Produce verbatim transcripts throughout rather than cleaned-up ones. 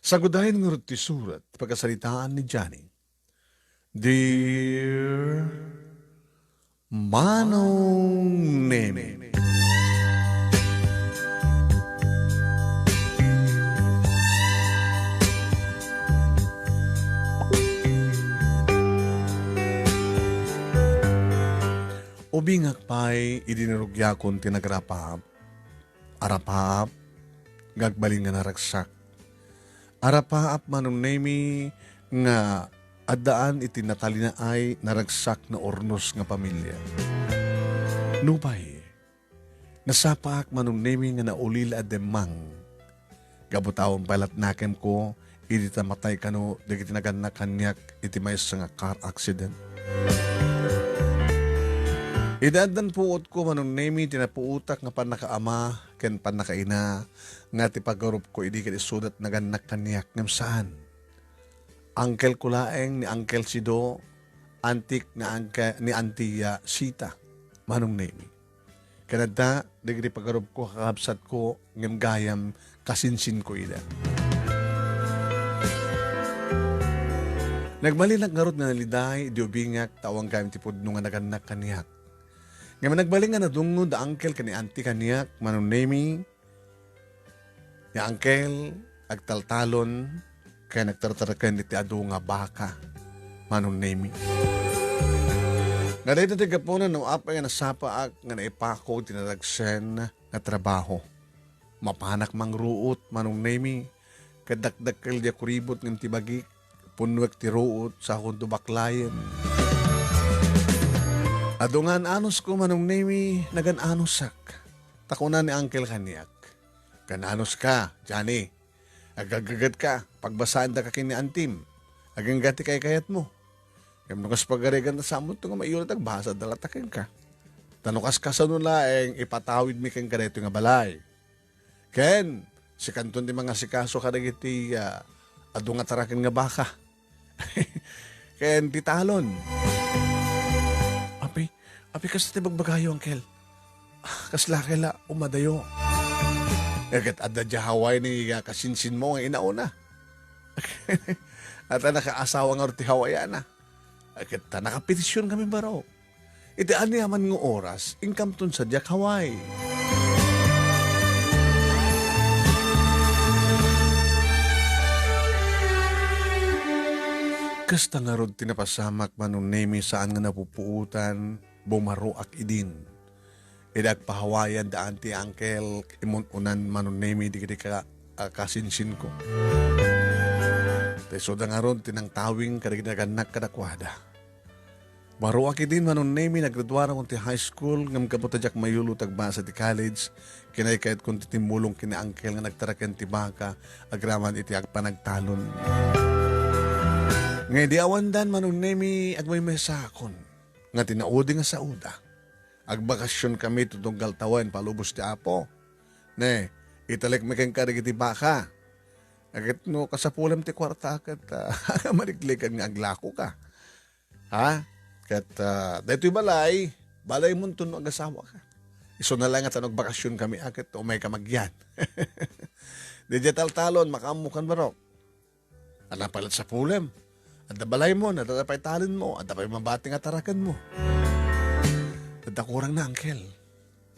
Sagudayen ngarud ti surat ti pagasaritaan ni Johnny. Dear Manong Nemi. Ubingak pay idi narugiakon ti nagrapaap. Arapaap, nga agbalin nga naragsak. Arapaap, Manong Nemi, nga addaan iti natalinaay, naragsak, naurnos nga pamilia. Nupay, nasapaak, Manong Nemi, nga naulila a demmang. Gapu ta awan pay latnakemko idi ta matay kano dagiti nagannak kaniak iti maysa nga car accident. Idi addan puotko, Manong Nemi, ti napuotak nga pannakaama ken pannakaina nga ti pagarupko idi ket isuda ti nagannak kaniak ngem saan. Uncle ko laeng ni Uncle Sido, antik ni Uncle, ni Antia Sita, Manong Nemi. Ken adda dagiti pagarupko, kakabsatko, ngem gayam kasinsinko ida. Nagbalinak ngarud nga naliday idi ubingak ta awan gayam ti pudno nga nagannak kaniak. Ngem nagbalin nga nadungngod da uncle ken ni auntie kaniak, Manong Nemi, ni uncle agtaltalon ken agtartaraken iti adu nga baka, Manong Nemi. Nga daytoy ti gapuna no apay nga nasapaak nga naipako ti naragsen nga trabaho. Mapanak mangruot, Manong Nemi, ket dakdakkel diak kuribot ngem ti bagik, punnoek ti ruot, sakonto baklayen. Adu nga an-anusko, Manong Nemi, nagan-anusak. Ta kuna ni uncle kaniak, "Gan-anuska, Johnny. Agaggagetka, pagbasaendaka ken ni antim. Agingga ti kaykayatmo. Ngem no kas pagarigan ta samonto nga maiyulat, agbasa da latta kenka. Ta no kas kasano laeng, ipatawidmi kenka daytoy nga balay. Ken sikanton ti mangasikaso kadagiti, ah, adu nga taraken nga baka." Ken ti talon. Apay, apay, kasta ti bagbagayo, Uncle? Ah, kasla kay la umadayo? Eh, ket adda diay Hawaii ni, ah, kasinsinmo nga inauna. Ata nakaasawa ngarud ti Hawaiiana. Eh, ket ta nakapetision kami baro. Iti aniaman nga oras, inkamton sadiak Hawaii. Kasta ngarud ti napasamak, Manong Nemi, saan nga napupuotan, bumaroak idin. Idi agpahawaian da auntie, uncle, immun-unan, Manong Nemi, dagiti ka-, a, kasinsinko. Ta isuda ngarud ti nangtawing kadagiti nagannak kadakuada. Baroak idin, Manong Nemi, naggraduarakon ti high school, ngem gapu ta diak mayulo ti agbasa ti college, kinaykayatkon ti timmulong ken ni uncle nga nagtaraken ti baka agraman iti agpanagtalon. Nga idi awandan, Manong Nemi, agmaymaysaakon nga ti naudi nga saoda, agbakasion kami ti tunggal tawen palubos ti Apo. Ne, italekmi kenka dagiti baka. Ket no kasapulem ti kuarta ket, ah, maliklikan nga aglakoka. Ha? Ket, ah, daytoy balay, balaymonto no agasawaka. Isuna laeng ta no agbakasion kami a ket umayka magyan. Diay taltalon, makaammokan barok. Adda pay latta sapulem. Adda balaymo, adda pay talenmo, adda pay mabati nga tarakenmo. Adda kurangna, uncle.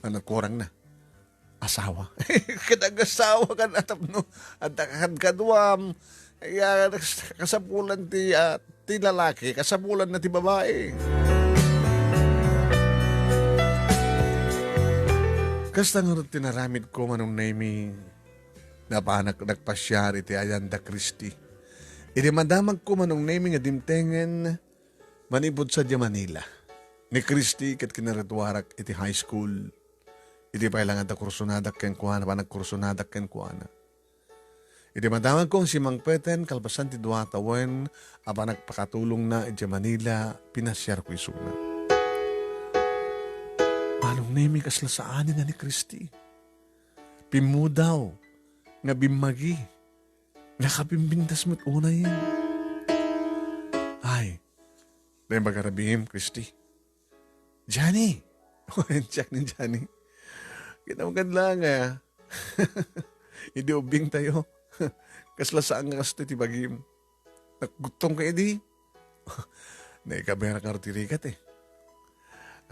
Ano kurangna? Asawa. Ket agasawaka tapno adda kakaduam. Ya, kasapulan ti, ah, ti lalaki, kasapulanna ti babai. Kasta ngarud ti naramidko, Manong Nemi. Napanak nagpasiar iti ayan da Christy. Idi madamagko, Manong Nemi, nga dimtengen, manipud sadiay Manila. Ni Christy ket kinaraduarak iti high school. Idi pay la nga adda kursonadak kenkuana, panagkursonadak kenkuana. Idi madamagko nga simmangpeten, kalpasan ti dua a tawen a panagpakatulongna idiay Manila, pinasiarko isuna. Manong Nemi, kasla saanen a ni Christy. Pimmudaw nga bimmagi. Nakapimpintas met unayen. Ay, naimbag a rabiim, Christy. Johnny! Siak ni Johnny. Kinawgan lang, ah. Idi ubing tayo. Kasla saan nga kastoy ti bagim. Nagguttong ka idi. Naikabirak nga ti rigat eh.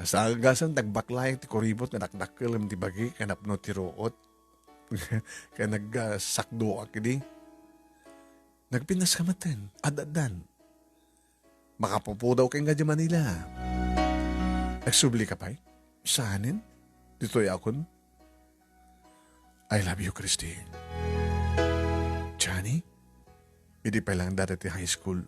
Saan gasem, nagbaklayan ti kuribot nga dakdakkel ti bagi, ken napno ti ruot. Ken nagsakdoak idi. Nagpinas ka maten, ad-addan. Makapupudaw ka nga di Manila. Nagsubli ka pay? Saanen? Ditoy akon? I love you, Christy. Johnny? Idi pay lang dati ti high school.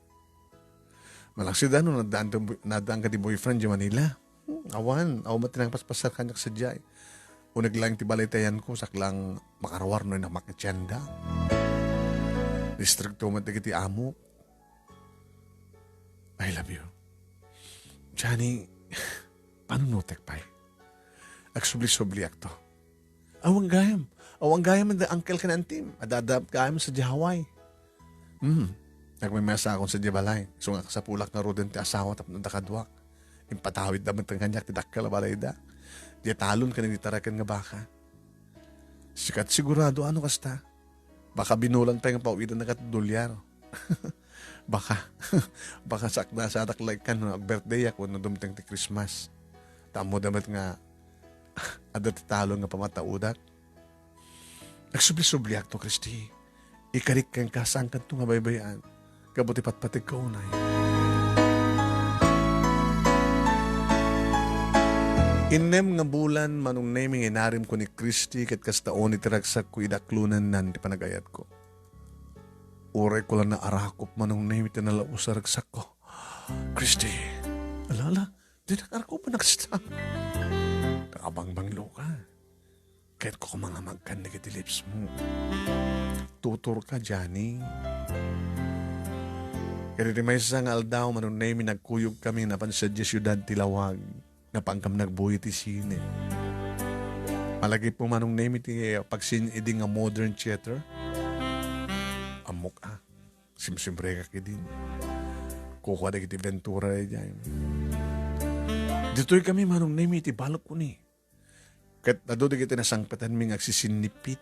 Malaksid no naddaan, naddaan ka di boyfriend di Manila. Hmm, awan, awan met ti nangpaspasar kaniak sadiay. Uneg lang ti balay ti ayanko, saklang makaruar no innak makitienda. Distrikto met dagiti amok. I love you. Johnny, panunotek pay. Agsubli-subliakto. Awan gayam. Awan gayam da uncle ken antim. Adda gayam sadiay Hawaii. Hmm. Nagmamasa akon sadiay balay. Isu nga kasapulak ngaruden ti asawa tapno adda kaduak. Impatawidda met kaniak ti dakkel a balayda. Diay talon ken dagiti taraken nga baka. Sika ti sigurado no kasta. Baka binulan pay nga pawidanna kat dolyar. Baka, baka saknasadak laeng kan no ag-birthdayak wenno dumteng ti Christmas. Ta ammoda met nga adda ti talon nga pamataudak. Nagsubli-subliakto, Christy. Ikarik kenka, saankanto nga baybay-an gapu ti patpategko unay. Innem nga bulan, Manong Nemi, nga inarimko ni Christy, ket kasta unay ti ragsakko, idaklonennan ti panagayatko. Uray ko la naarakop, Manong Nemi, ti nalaus a ragsakko. Christy, ala, ala, dinak arakop a nagsta. Nakabangbanglo ka. Ket koma nga magkan dagiti lips mo. Tutor ka, Johnny. Ket iti maysa nga aldaw, Manong Nemi, nagkuyog kami napan sadiay siudad ti lawag. Napan kami nagbuy iti sine. Malagipmo, Manong Nemi, ti pagsin idi nga modern theater? Ammok a. Simsimrekak idin. Kukua dagiti Ventura idiay. Ditoy kami, Manong Nemi, iti balcony. Ket adu dagiti nasangpetanmi nga agsisinnipit.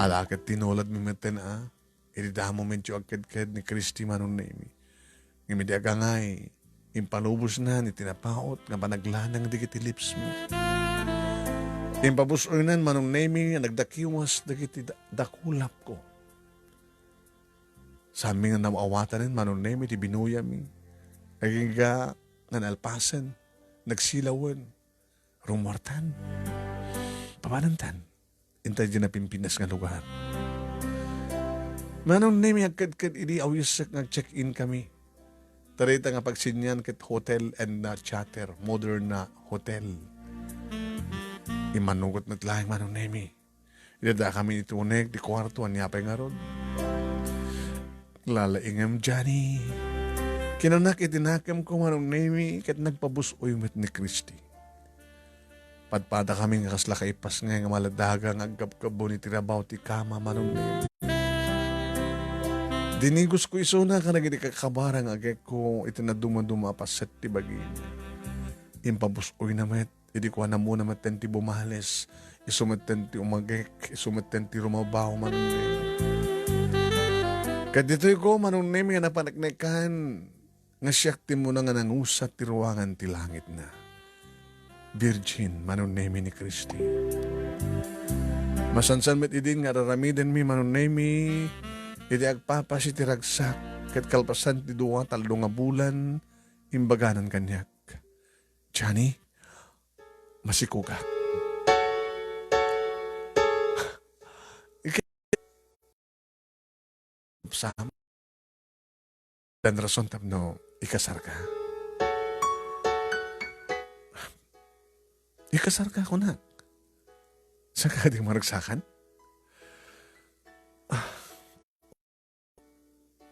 Ala ket tinuladmi metten a, idi damo medyo agkedked ni Christy, Manong Nemi. Ngem idi agangay, impalubosnan iti napaut nga panaglanang dagiti lips mo. Impabus-oynan, Manong Nemi, nga nagdakiwas dagiti da-, dakulapko. Saanmi nga naawatanen, Manong Nemi, ti binuyami. Agingga nga naalpasen, nagsilawen. Rumuartan. Papanantan. Intay di napimpinas nga lugar. Manong Nemi, agkedked idi awisek nga check-in kami. Tarita nga pagsinyan ket hotel and, uh, chatter, modern na hotel. Immanugot met laeng, Manong Nemi. Idada kami iti uneg ti kuarto, ania pay ngarud? Lalaingem, Johnny. Kinanak iti nakemko, Manong Nemi, ket nagpabus-oy met ni Christy. Padpada kami nga kasla kaipasngay nga maladaga nga agkabkabbon iti rabaw ti kama, Manong Nemi. Dinigosko isuna kadagiti kakabara nga agekko iti nadumaduma a paset ti bagi. Impabus-oyna met idi kuana muna metten ti bumales, isu metten ti umagek, isu metten ti rumabaw, Manong Nemi. Ket ditoyko, Manong Nemi, nga napaneknekan nga siak ti muna nga nangusa ti ruangan ti langitna. Virgin, Manong Nemi, ni Christy. Masansan met idin nga araramidenmi, Manong Nemi, iti agpapas iti ragsak, ket kalpasan ti dua, tallo nga bulan, imbaganan kaniak, Johnny, masikogak. Sam, dan rason tapno ikasarka. Ikasarka, kunak. Saan ka di maragsakan? Ah.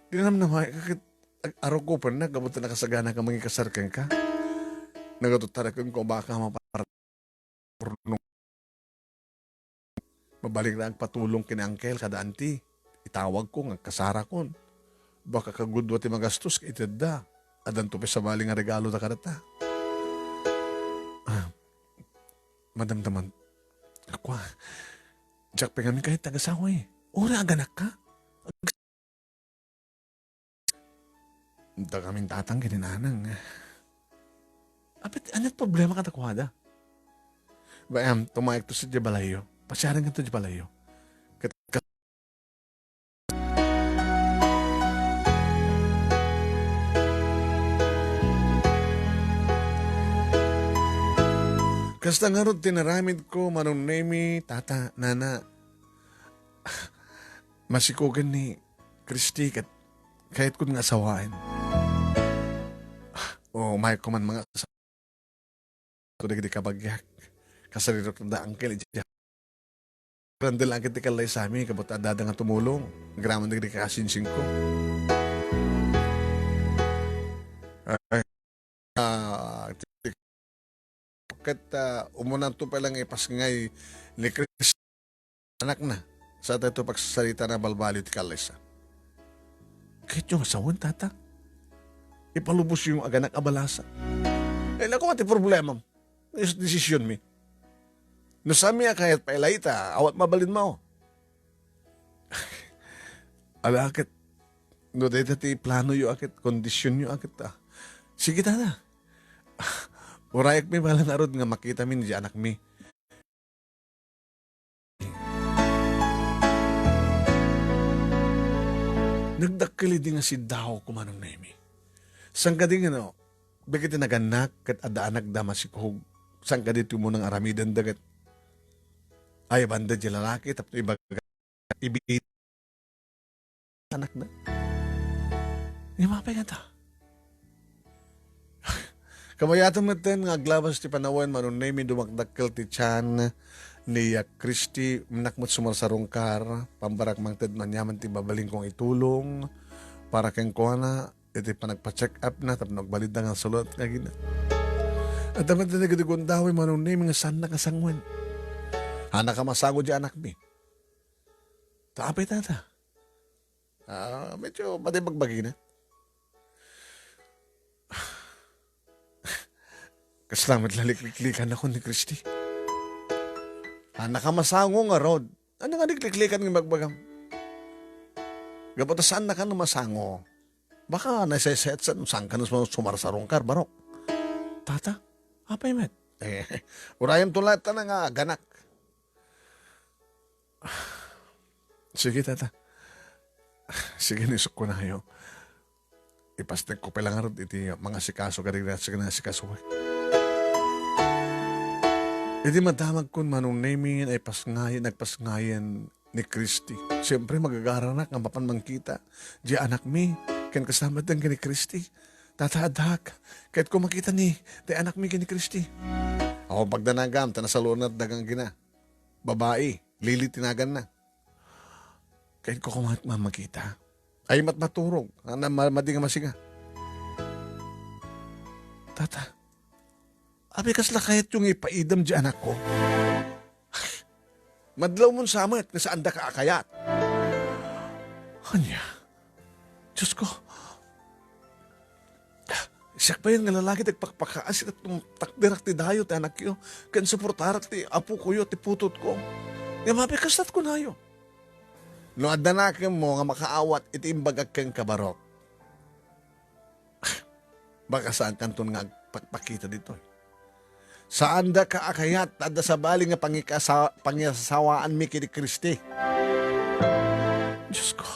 Di namnama, ket ag-, arukopennak gapu ta nakasagana ka mangikasar kenka. Nagatuttaraken ko a baka mapar-, mabalinka agpatulong ken ni Uncle kada Auntie. Itawagko nga agkasarakon. Baka kagudua ti magastos ket iti adda. Addanto pay sabali nga regaloda kadata. Ah, madamdaman. Kua, diak pay ngamin kayat ti agasawa, eh. Uray aganakka? Dagamin tatang ken ni nanang. Apay, ania ti problema kadakuada? Ba, em, tumayekto sa di balayyo. Pasiarenkanto di balayyo. Ket, ket, kasta ngarud ti naramidko, Manong Nemi, Tata, Nana. Masikogen ni Christy ket kayatkon nga asawaen. O, mayko man mga asa-, ko dagiti kabagiak. Kasarirok da angkel, idiay. Randel angkel ti kallaysami, kabut adda nga tumulong. Agraman dagiti kakasinsinko. Ay, ah, ti-, ket, ah, umunanto pay lang ipasngay ni Christy anakna. Sa tayo pagsasarita na balbaliw ti kallaysa. Kayatyo nga sawen, Tata? Ipalubosyo nga aganak a balasa. Eh, naku, ti problemam. Is decision mi. No saan mi a kayat pay layta, awan mabalinmo. Ala ket, no dayta ti planoyo a ket, kondisionyo a ket, ah. Sige, Tata. Urayek mi balang arud nga makita mi ni anakmi. Nagdakkel idi nga siddaw ko, Manong Nemi. Saan kadi nga no, dagiti nagannak ket adda anakda masikog, saan kadi ti umuna nga aramidenda ket ayabanda ti lalaki tapno ibaga, ibi-, anakda. Ngem apay kanta? Kabayaten metten nga aglabas ti panawen, Manong Nemi, dumakdakkel ti tian ni, ah, Christy, innak met sumarsarungkar, pambarak mangted no aniaman ti babalinko nga itulong para kenkuana iti panagpa-check up na tapno agbalin da nga sulat nga agina. Adda met dagiti gundaway, Manong Nemi, nga saannak a sangoen. Haannak a masango ti anakmi. Ta apay, Tata? Ah, medyo madi bagbagina. Kasla met la likliklikanak ni Christy. Haannak a masango ngarud. Ania nga likliklikan nga ibagbagam? Gapu ta saannak a masango. Baka naisaysayaat sa, saanka a sumarsarungkar, barok. Tata, apay met? Eh, urayemto latta nga aganak. Sige, Tata. Sige, ni sukkunayo. Ipasnekko pay lang ngarud iti mangasikaso kadagiti nga asikasuek. Idi madamagkon, Manong Nemi, ay pasngayen, nagpasngayen ni Christy. Siempre, magagaranak nga mapan mangkita diay anakmi ken kasla met ken ni Christy. Tata, addak, kayatko makita ni, diay anakmi ken ni Christy. Awan pagdanagam, ta nasaluenna daga nga agina. Babai, Lily ti naganna. Kayatko koma met makita. Ay, met maturog. Ana, ma-, madi nga masinga. Tata, apay kasla kayatyo nga ipaidem diay anakko? Madlawmon sa met nga saandaka a kayat. Ania? Diosko, siak pay nga lalaki ti agpakpakaasi tapno takderak ti dayo ti anakyo, ken suportarak ti apokoyo, ti putotko. Ngem apay kasla ti kunayo? No adda nakemmo nga makaawat iti imbagak kenka, barok, baka saankanton nga agpakpakita ditoy. Saandaka a kayat, ta adda sabali nga pangikasa-, pangisasawaanmi ken ni Christy. Diosko.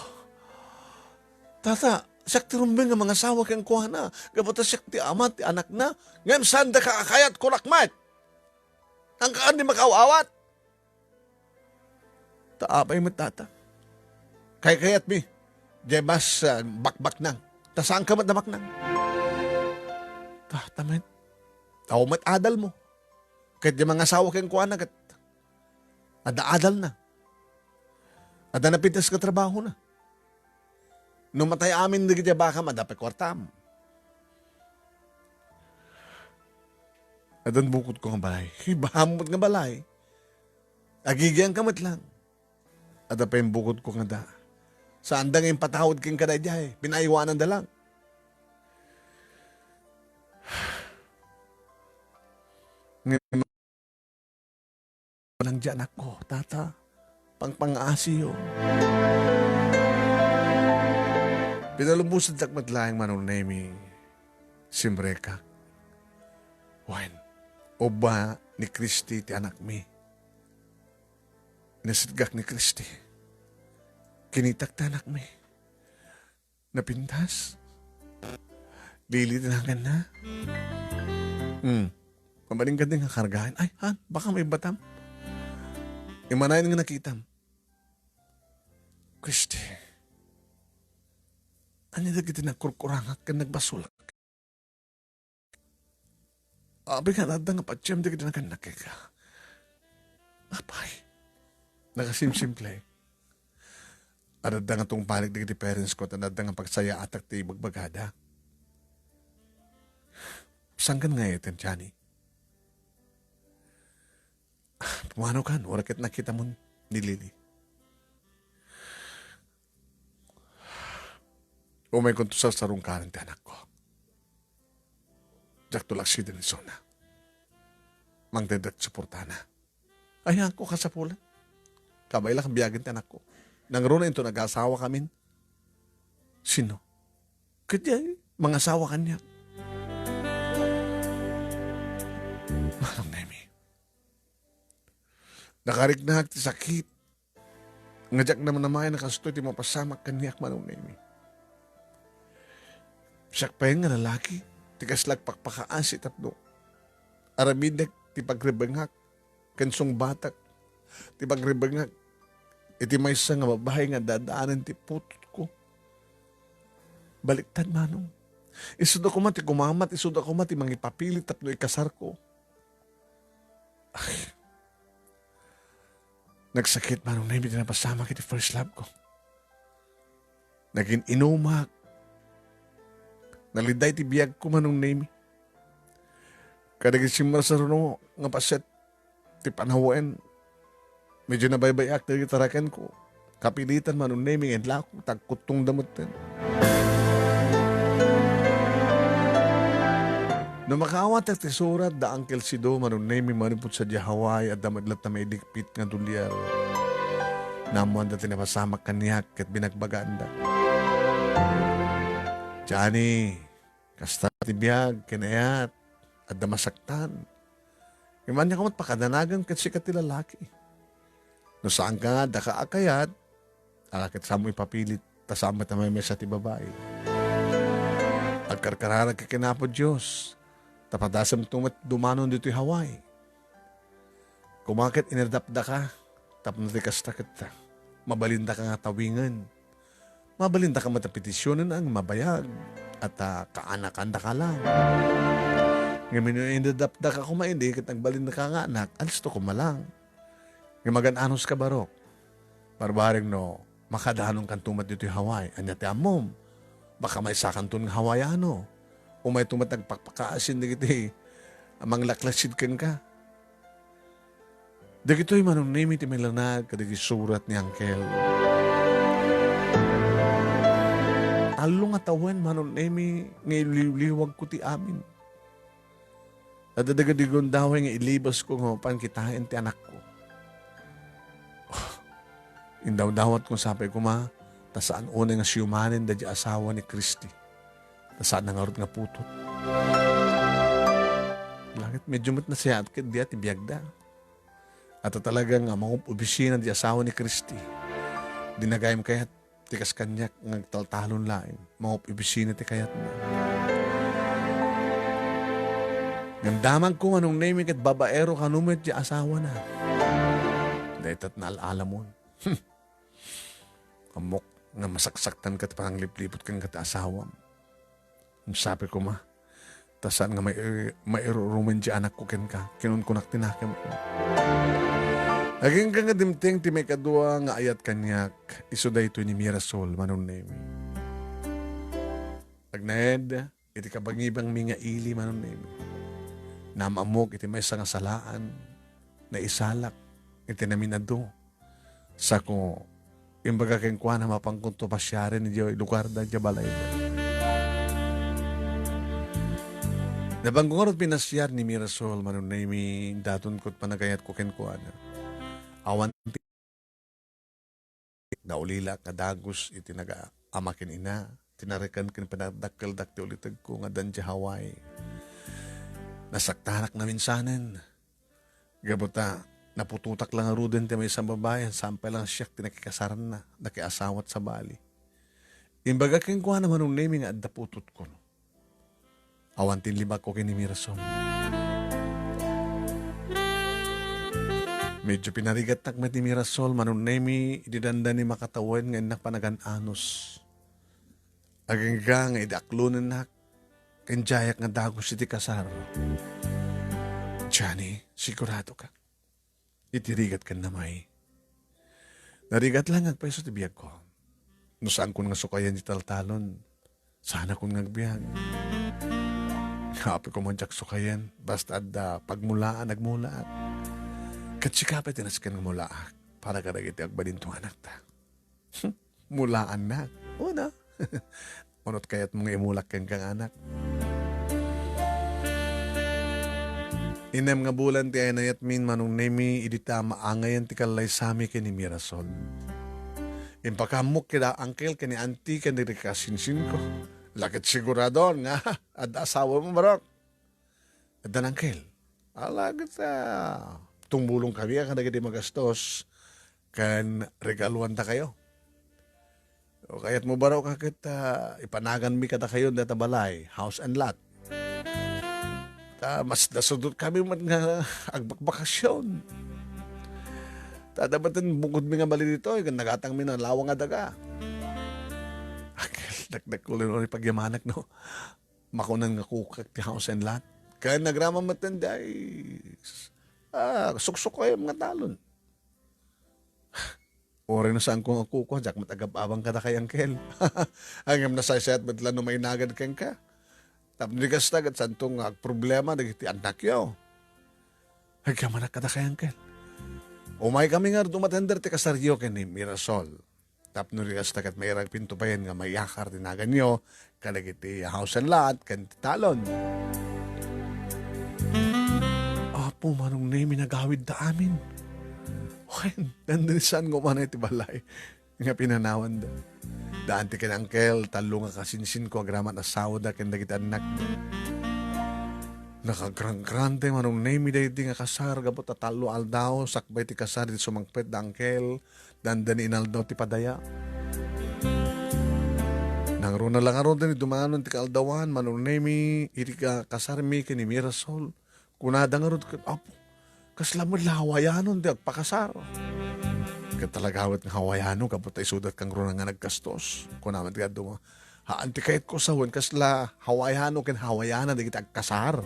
Tata, siak ti rumbeng nga mangasawa kenkuana, gapu ta siak ti ama ti anakna, ngem saandaka a kayat, kunak met. Haanka a makaaw-awat. Ta apay met, Tata? Kaykayatmi, diay mas, ah, bakbaknang. Ta saanka met a baknang. Tata met, awan met adalmo. Ket diay mangasawa kenkuana ket adda adalna. Adda napintas nga trabahona. No matay amin dagiti bakam, adda pay kuartam. Addan bukodko nga balay. Ibam met nga balay. Agigianka met lang. Adda pay bukodko nga da. Saanda nga impatawad kenka daydiay. Pinaaywananda lang. Ngem lang diay anakko, Tata. pangpangaasiyo. Pinalubosandak met laeng, Manong Nemi, simrekak. Wen, ubba ni Christy ti anakmi. Inasitgak ni Christy. Kinitak ti anakmi. Napintas. Lili ti naganna. Hmm. Mabalin ka din nga kargaen. Ay, han, baka maibbatam. Imanayon nga nakitam. Christy. Ania dagiti nagkurkurangak ken nagbasolak? Apay nga adda nga patiem dagiti nagannakek? Apay, nakasimsimple. Adda nga tungpalik dagiti parents ko, tan adda nga pagsayaatak ti ibagbagada. Sangkan nga iten, Johnny? Pumano kan, wala ket nakitam ni Lily. Umaykonto sarsarungkaran ti anakko. Diakto laksiden isuna. Mangted suportana. Ay, ako kasapulan. Kabay la biagen ti anakko. Nangruna into nag-asawa kamin. Sino? Ket diay, mangasawa kaniak. Manong Nemi. Nakariknak ti sakit. Nga diak namnamayan a kastoy ti mapasamak kaniak, Manong Nemi. Siak pay nga lalaki, ti kasla agpakpakaasi tapno aramidek ti pagrebengak ken sungbatak ti pagrebengak iti maysa nga babai nga dadanen ti putotko. Baliktad, Manong. Isuda koma ti kumamat, isuda koma ti mangipapilit tapno ikasarko. Ay. Nagsakit, Manong Nemi, ti napasamak iti first love ko. Nagin-inumak. Naliday ti biagko, Manong Nemi. Kadagiti simmarsaruno nga paset ti panawen, medyo nabaybay-ak dagiti tarakenko. Kapilitan, Manong Nemi, nga inlako, ta agkuttongda metten. No makaawatak ti surat da Uncle Sido, Manong Nemi, manipud sadiay Hawaii, adda met latta mailigpit nga dolyar. Naammoanda ti napasamak kaniak ket binagbagaanda. Johnny, kasta ti biag, kinayat, adda masaktan. Ngem ania koma ti pakadanagan ket sika ti lalaki. No saanka nga daka a kayat, ala ket saanmo ipapilit, ta saan met a maymaysa ti babai. Agkarkararagka ken Apo Dios, ta padasemto met dumanon ditoy Hawaii. Koma ket inadapdaka, tapno ti kasta ket mabalindaka nga tawingen. Mabalindaka met a petisionen a mabayag, a ta kaanakandaka laeng. Ngem no inadapdaka koma idi ket agbalindaka nga anak, alisto koma laeng. Ngem agan-anos ka, barok. Barbareng no makadanonkanto met ditoy Hawaii, ania ti ammom? Baka maysakanton nga Hawaiano. Umayto met agpakpakaasin dagiti manglaklassid kenka. Dagitoy Manong Nemi ti mailanag kadagiti surat ni Angkel. Tallo nga tawen, Manong Nemi, nga iliwliwagko ti amin. Adda dagiti gundaway nga ilibasko nga mapan kitaen ti anakko. Indawdawatko sapay koma, ta saan unay nga siumanen daydi asawa ni Christy. Ta saan na ngarud nga putot. Langit, medyo met nasayaat ket dia ti biagda. At talaga nga mangub-obisina di asawa ni Christy. Di nagayam kayat ti kas kaniak nga agtaltalon laeng, mangub-obisina ti kayatna. Ngem damagko, Manong Nemi, ket babaero kano met ti asawana. Dayta ti naal-alamon. Hmm. Ammok nga masaksaktanka ti pananglipliput kenka ti asawam. Sapay koma, ta saan nga mai-, mairurumen ti anakko kenka, kinunkunak ti nakemko. Agingga nga dimteng ti maikadua nga ayat kaniak, isu daytoy ni Mirasol, Manong Nemi. Agnaed iti kabangibangmi nga ili, Manong Nemi. Naam-ammok iti maysa nga salaan, naisalak iti namin-adu. Sako, imbaga kenkuana, mapankonto pasiaren idiay lugarda, idiay balayda. Nabanko ngarud pinasiar ni Mirasol, Manong Nemi, daton ket panagayatko kenkuana. Awan Naulilak nga dagus iti naga-, ama ken ina, tinariken ken pinadakkeldak ti ulitegko nga addan idiay Hawaii. Nasaktanak naminsanen. Gapu ta, naputotak la ngaruden ti maysa a babai, saan pay la nga siak ti nakikasaranna, nakiasawat sabali. Imbaga kenkuana, Manong Nemi, nga adda putotko. Awan ti inlibakko ken ni Mirasol. Medyo pinarigatnak met ni Mirasol, Manong Nemi, idi dandani makatawen nga innak panagan-anos. Agingga nga idi aklonennak, ken diayak nga dagus iti kasar. Johnny, sigurado ka? Iti rigat ken namay. Narigat la nga agpayso ti biagko. No saankon nga sukayen ti taltalon, saanakon nga agbiag. Apay koma diak sukayen, basta adda pagmulaan, agmulaak. Ket sika pay ti nasken nga mulaak para kadagiti agbalin ti anakta. Mulaannak. Una. Unot kayatmo nga imulak kenka nga anak? Innem nga bulan ti ay-ayatmin, Manong Nemi, idi ta maangayen ti kallaysami ken ni Mirasol. Impakaammo kida uncle ken ni auntie ken dagiti kasinsinko. Laket siguradon nga adda asawam, barok. Adda uncle. Ala, ket, ah, tumulong kami a kadagiti magastos ken regaluandakayo. O kayatmo, barok, a ket, ah, ipanaganmi kadakayo dayta balay, house and lot. Ta masdasudot kami met nga agbakbakasyon. Ta adda met bukodmi nga bali ditoy, ken nagatangmi nga lawang a daga. Uncle, dakdakkel no pagyamanak, no? Makunan nga kukak ti house and lot. Ken agraman met diay, ah, suksukayam nga talon. Uray no saanko nga kukua, diak met agab-abang kadakay, uncle. Ngem nasaysayat met la no mainagan kenka. Tapno di kasta, ket saanto nga agproblema dagiti annakyo. Agyamanak kadakay, uncle. Umaykami ngarud umatender ti kasaryo ken ni Mirasol. Tapno di kasta, ket mairagpinto payen nga mayakar ti naganyo kadagiti house and lot ken ti talon. Apo, Manong Nemi, nagawidda amin. Wen, dandani saan nga umanay ti balay nga pinanawanda. Daan ti ken uncle, tallo nga kasinsinko agraman asawada ken dagiti annakda. Nakagranggrante, Manong Nemi, daydi nga kasar gapu ta tallo aldaw sakbay ti kasar idi sumangpet da uncle. Dandani inaldaw ti padaya. Nangruna la ngaruden ti dumanon ti kaaldawan, Manong Nemi, idi ka-, kasarmi ken ni Mirasol. Kunada ngarud ket, "Apo, kasla met la Hawaiano ti agpakasar." Ket talaga met nga Hawaiano gapu ta isuda ti kangruna nga naggastos. Kuna met ti dadduma, "Haan ti kayatko, sawen kasla Hawaiano ken Hawaiana dagiti agkasar."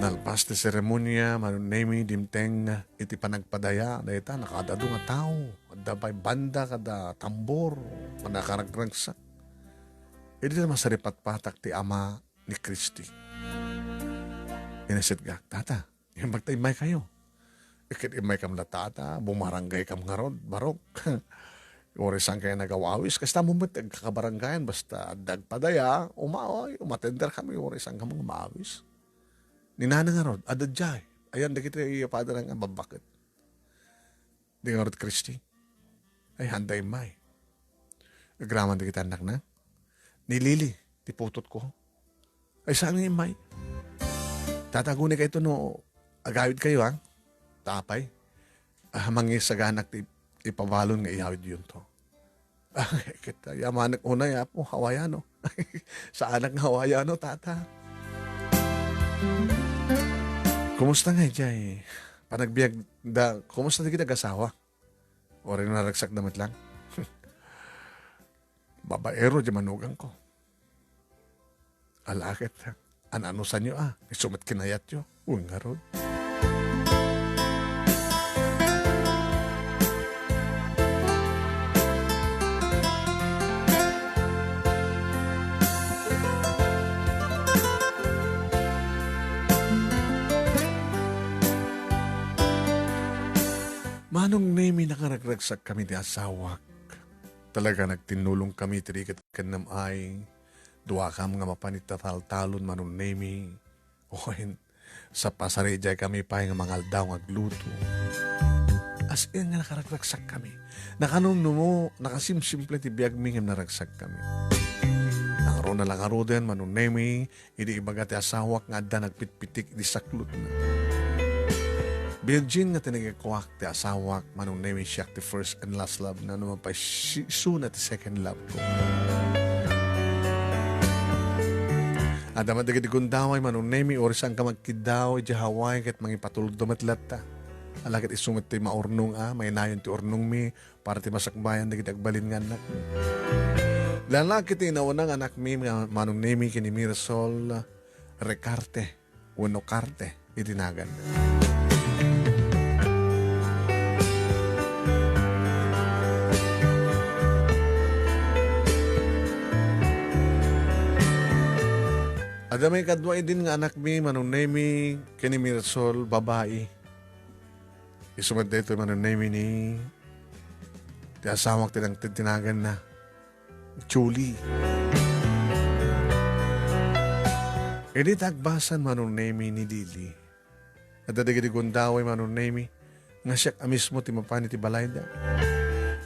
Nalpas ti seremonia, Manong Nemi, dimteng iti panagpadaya dayta, nakaad-adu nga tao. Adda pay banda kada tambor, kada karagkaragsak. Idi masaripatpatak ti ama ni Christy. Inasitgak, "Tata, imbag ta immaykayo." "Ket immaykam la, tata, bumarangaykam ngarud, barok." Uray saan kayo nagawawis, kasta mo met agkakabarangayan, basta adda agpadaya, umaway, umatender kami, uray saan kami nga maawis. Ni nana ngarud, adda diay, ayan dagiti padana nga babbaket. Di ngarud Christy. Ay, handa immay. Agraman dagiti annakna. Ni Lily, ti putotko. Ay, saan nga immay? Tata, aguni kayto no agawid kayo, ha? Tapay. Ah, mangisaganak ti ipabalon nga iyawidyonto. Ket ayamanak unay, Apo, Hawaiano. Saanak nga Hawaiano, Tata. Kumusta nga idiay panagbiag da, kumusta dagiti agasawa? Uray no naragsak da met lang. Babaero di manugang ko. Ala ket, an-anusanyo a, isu met kinayatyo. Wen ngarud. Manong Nemi, nakaragragsak kami ti asawak. Talaga nagtinnulong kami ti rigat ken nam-ay. Duakam nga mapan iti tataltalon, Manong Nemi. Wen, Sa pasarijaykami pay nga mangaldaw nga agluto. As in nga nakaragsakkami. Nakanumnumo, nakasimsimple ti biagmi ngem naragsakkami. Nangruna la ngaruden, Manong Nemi, idi ibaga ti asawak nga adda nagpitpitik idi saklotna. Virgin nga tinigikuak ti asawak, Manong Nemi, siak ti first and last love na, no mapay si-, isuna ti second love ko. Adda met dagiti gundaway, Manong Nemi, uray saanka magkiddaw idiay Hawaii ket mangipatulogda met latta. Ala ket isu met ti maurnong a, mainayon ti urnongmi, para ti masakbayan dagiti agbalin nga annakmi. Lalaki ti inauna nga anakmi nga Manong Nemi ken ni Mirasol Recarte wenno Carte iti nagan. Adda maikadua idin nga anakmi, Manong Nemi ken ni Mirasol, babai. Isu met daytoy, Manong Nemi, ni ti asawak ti nangted ti naganna, Julie. Idi ta agbasan, Manong Nemi, ni Lily, adda dagiti gundaway, Manong Nemi, nga siak a mismo ti mapan iti balayda.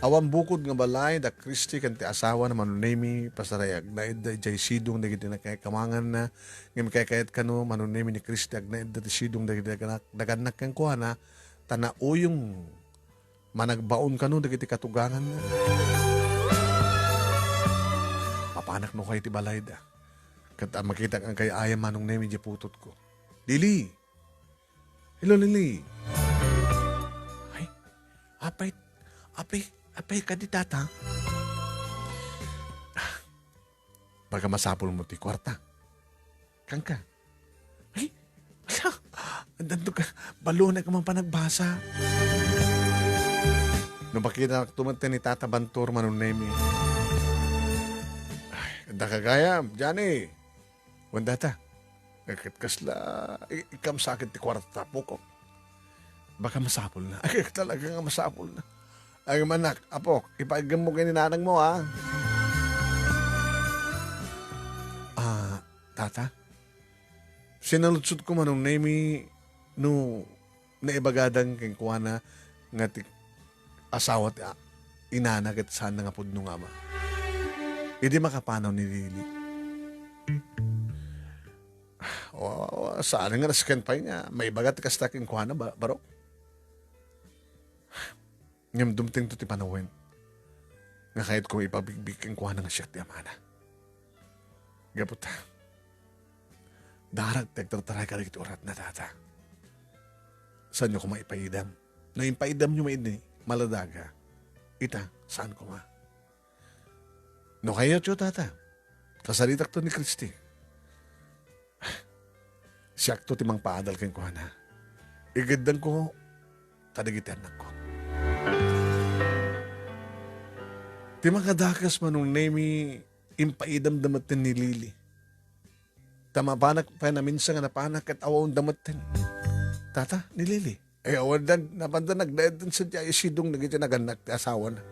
Awan bukod nga balay da Christy ken ti asawana, Manong Nemi, pasaray agnaedda idiay sidong dagiti nakakamanganna, ngem kaykayat kano, Manong Nemi, ni Christy agnaedda ti sidong dagiti naganak-, nagannak kenkuana, ta nauyong managbaon kano dagiti katuganganna. Mapanak no kay ti balayda. Ket a makitak nga kay ayam, Manong Nemi, di putotko. Lily! Hello, Lily! Ay, apay, apay, apay ka di tata? Baga masapul mo ti kwarta. Kanka. Ay, ala, addanto ka, balona ka man panagbasa. No makita to met ni Tata Bantor, Manong Nemi. Ay, adda ka gayam, Johnny. Wen data. Ket kasla, i-, ikamsakit ti kwarta, pukok. Baka masapul na. Ay, talaga nga masapul na. Ay, manak, apok, ipaigem mo kay ni nanang mo, ha? Ah, tata? Sinaludsodko, Manong Nemi, no naibagadan kenkuana nga ti asawa ti a-, inana ket saan nga pudno nga ama. Idi makapanaw ni Lily. O, saan nga nasken pay nga maibaga ti kasta kenkuana, ba-, barok? Ngem dumtengto ti panawen nga kayatko ipabigbig kenkuana nga siak ti amana. Gapu ta, darag ti agtartaray kadagiti uratna, tata. Saanyo koma ipaidam? No impaidamyo maidi, maladaga. Ita, saan koma? No kayatyo, tata, kasaritakto ni Christy. Siakto ti mangpaadal kenkuana. Igiddanko kadagiti annakko. Ti makadakes, Manong Nemi, impaidamda metten ni Lily. Ta mapanak pay naminsan nga napanak ket awaonda metten. Tata, ni Lily. Ay, awan dan, napanda nagdaed den sadiay sidong dagiti nagannak ti asawana.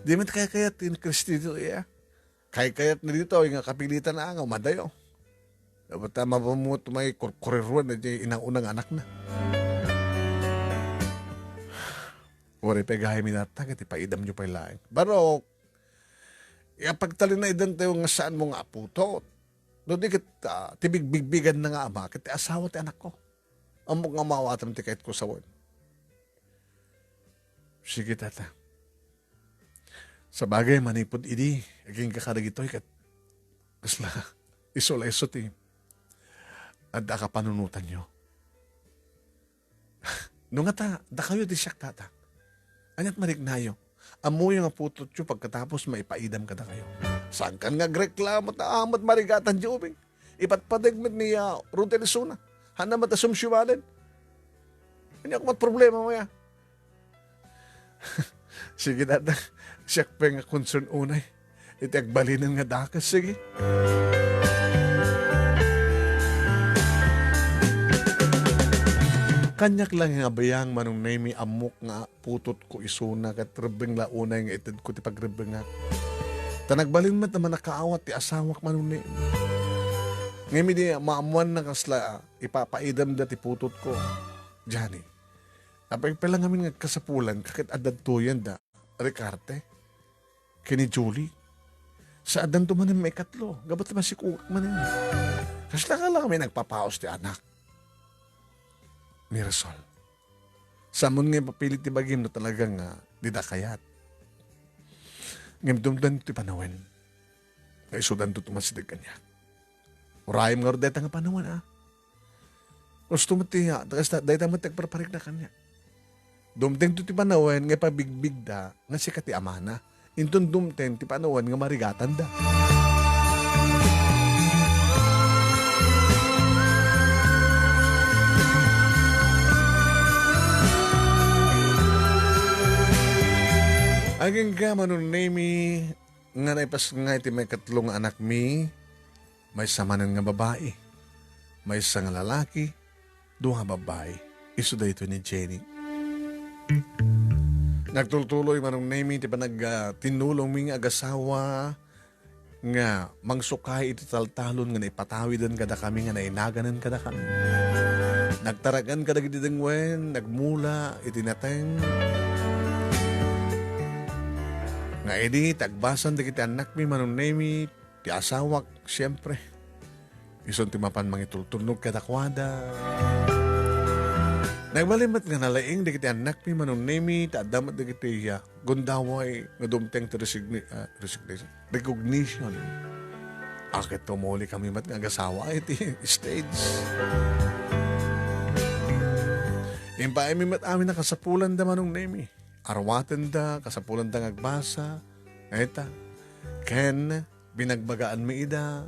Di met kaykayat ti ni Christy ditoy, iya. Kaykayatna ditoy nga kapilitan a nga umadayo. Dapat ta mapamut may kurkuriruan na di inauna nga anakna. Uray pay gayam ita, ket ipaidamyo pay laeng. Barok, ya pagtalinaedantayo nga saanmo nga aputot. No di ket, ah, ti bigbigbiganna nga ama, ket ti asawa ti anakko. Ammok nga maawatam ti kayatko sawen. Sige, tata. Sabagay, manipud idi, agingga kadagitoy ket kasla isu la isu ti adda a kapanunotanyo. No ngata, dakayo ti siak, tata. Aniat mariknayo? Ammoyo nga putotyo pagkatapos maipaidam kadakayo. Sangkan nga agreklamo ta amat marigatan di ubing. Ipatpateg met ni, ah, Rodel isuna. Hanna met a sumsiumaden. Ania koma ti problema mo ya? Sige, tata. Siak pay nga concern unay iti agbalinen nga dakes. Sige. Kaniak lang nga abayang, Manong Nemi, ammok nga putotko isuna ket rebbeng la unay nga itedko ti pagrebbengak. Ta nagbalin met a mannakaawat ti asawak, Manong Nemi. Ngem idi maammoanna kasla ipapaidemda ti putotko, Johnny, apay pay la ngamin nga agkasapulanka ket adda ditoyen da Ricarte ken ni Julie. Saandanto manen maikatlo, gapu ta masikugak manen. Kasla ka la kami nagpapaus ti anak. Mirasol. Saanmon nga ipapilit ti bagim no talaga nga dida kayat. Ngem dumteng ti panawen nga isudanto ti umasideg kaniak. Urayem ngarud dayta nga panawen, a. Gusto met ti, ah, kasta, dayta met ti agparparikna kaniak. Dumtengto ti panawen nga ipabigbigda nga sika ti amana. Inton dumteng ti panawen nga marigatanda. Agingga, Manong Nemy, nga naipasngay ti maikatlo nga anakmi, maysa manen nga babai, maysa nga lalaki, dua nga babai. Isu daytoy ni Jenny. Nagtultuloy, Manong Nemy, ti panag-, ah, tinulongmi nga agasawa nga mangsukay iti taltalon nga naipatawiden kadakami nga nainaganen kadakami. Nagtaragan kadagiti dengwen, nagmula iti nateng. Nga idi tagbasan dagiti annakmi, Manong Nemy, ti asawak, siempre, isun ti mapan mangitultulnog kadakuada. Nagbalin met nga nalaing dagiti annakmi, Manong Nemy, ta adda met dagiti, ah, gundaway nga dumteng ti resigni-, ah, resignation, recognition. Ket tumuli kami met nga agasawa iti stage. Impaaymi met amin a kasapulanda, Manong Nemy. Arwatenda, kasapulanda nga agbasa. Ita, ken binagbagaanmi ida,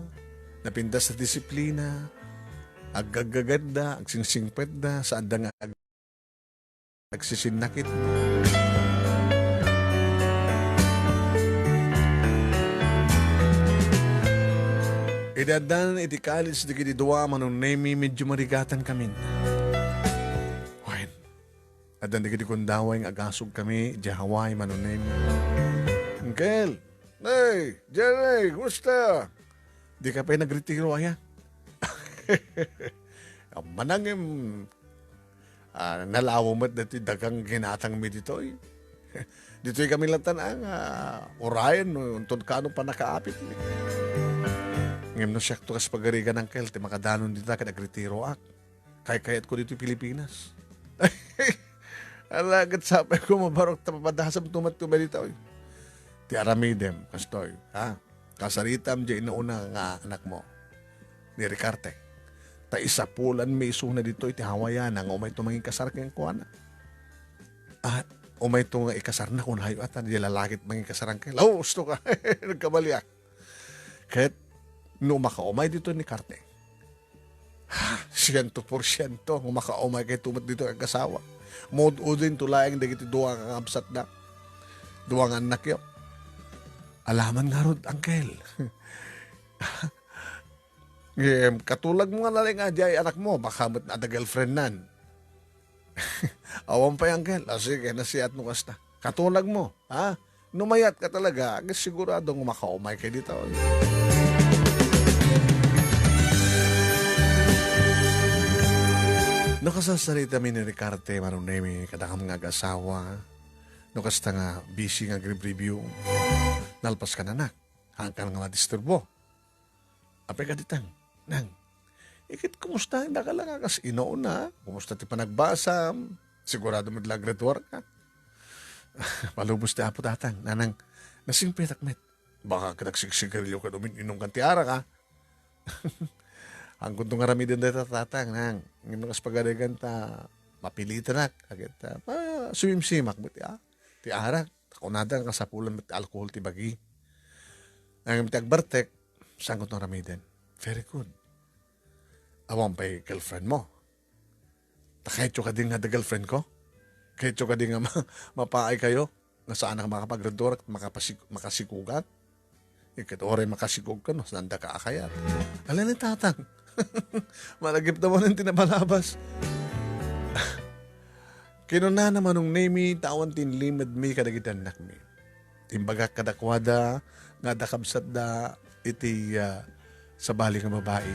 napintas a disiplina, aggaggagatda, agsingsingpetda, saanda nga ag-, agsisinnakit. Idi addan iti college dagiti dua, Manong Nemy, medyo marigatan kamin. Wen, addan dagiti gundaway nga agasog kami, idiay Hawaii, Manong Nemy. Uncle, Nay, Jerry, kumusta? Di ka pay nagretiro, aya? Manangem, ah, nalawa met dati dagang ginatangmi ditoy. Ditoy kami latan ang, ah, urayan no, unton kano pa nakaapit mi. Ngem no siak to kas pagarigan, Uncle, ti makadanon dita ket agretiroak. Kaykayatko ditoy Pilipinas. Ala, ket sapay ko mabarok ta papadasamto met to ditoy. Ti aramidem, kastoy, ha? Kasaritam diay inuna nga anakmo, ni Ricarte. Ta isapulanmi isuna ditoy ti Hawaiiana nga umayto manginkasar kenkuana. Ah, umayto nga ikasarna, kunayo ata, diay lalaki ti manginkasaran ken. Lao, usto ka. Nagkabaliak. Ket no makaumay ditoy ni Ricarte, siento porsiento nga makaumaykayto met ditoy agasawa. Maud-udinto laeng dagiti dua nga kakabsatda. Dua nga annakyo. Alaman ngarud, Uncle. Ngem, katulagmo nga nalaing diay anakmo, baka met adda girlfriendnan. Awan pay, Uncle. Ah, sige, nasiat no kasta. Katulagmo, ha? No mayat ka talaga, ket sigurado nga makaumaykay ditoy. No kasasarita mi ni Ricarte, Manong Nemy, kadakam nga agasawa, no kasta nga busy nga agrib-review, nalpas ka, anak. Haankan nga madisturbo. Apay kadi, Tang? Nang, iket kumusta? Daka la nga kas inuna. Kumusta ti panagbasam? Sigurado met la graduar ka. Palubos ti Apo, Tatang. Nanang, nasingpetak met. Baka ka nagsigsigarilyo ken umin-inum kan ti arak, a? Haankonto nga aramiden dayta, Tatang, nang. Ngem no kas pagarigan ta mapilitenak, agita, ah, sumimsimak met, a? Ti arak. Ta kunada nga kasapulan met ti alkohol ti bagi. Ngem ti agbartek, saanko nga aramiden. Very good. Awan pay girlfriend mo. Ta kayatyo kadi nga adda girlfriend ko? Kayatyo kadi nga ma-, mapaay kayo? Nga saan nga makapagradura ket makapasig-, makasigugat? Iket uray makasigug ka, no, saan da ka akayat? Ala ni Tatang. Malagip naman ang tinapalabas. Kinuna na Manong Nemy, ta awan ti inlimedmi kadagiti annakmi. Imbagak kadakuada nga adda kabsatda iti, ah, sabali nga babai.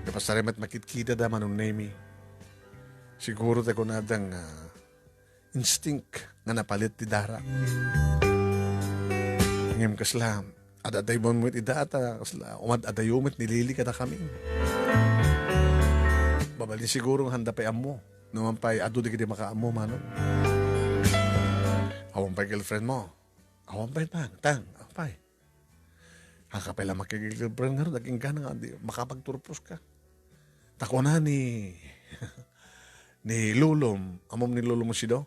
Napasar met makitkita da Manong Nemi. Siguro ta kunada nga instinct nga napalit ti dara. Ngem kasla, ad-adaymon met ida ta kasla, umad-adayo met ni Lily kadakami. Mabalin siguro nga handa pay ammo. Numan pay, adu dagiti makaammo, Manong. Awan pay girlfriend mo. Awan pay, Tang. Tang, awan pay. Haka pay la makigirlfriend ngarud, agingga nga di makapagturpos ka. Ta kuna ni, ni lolom, ammom ni lolom Sido?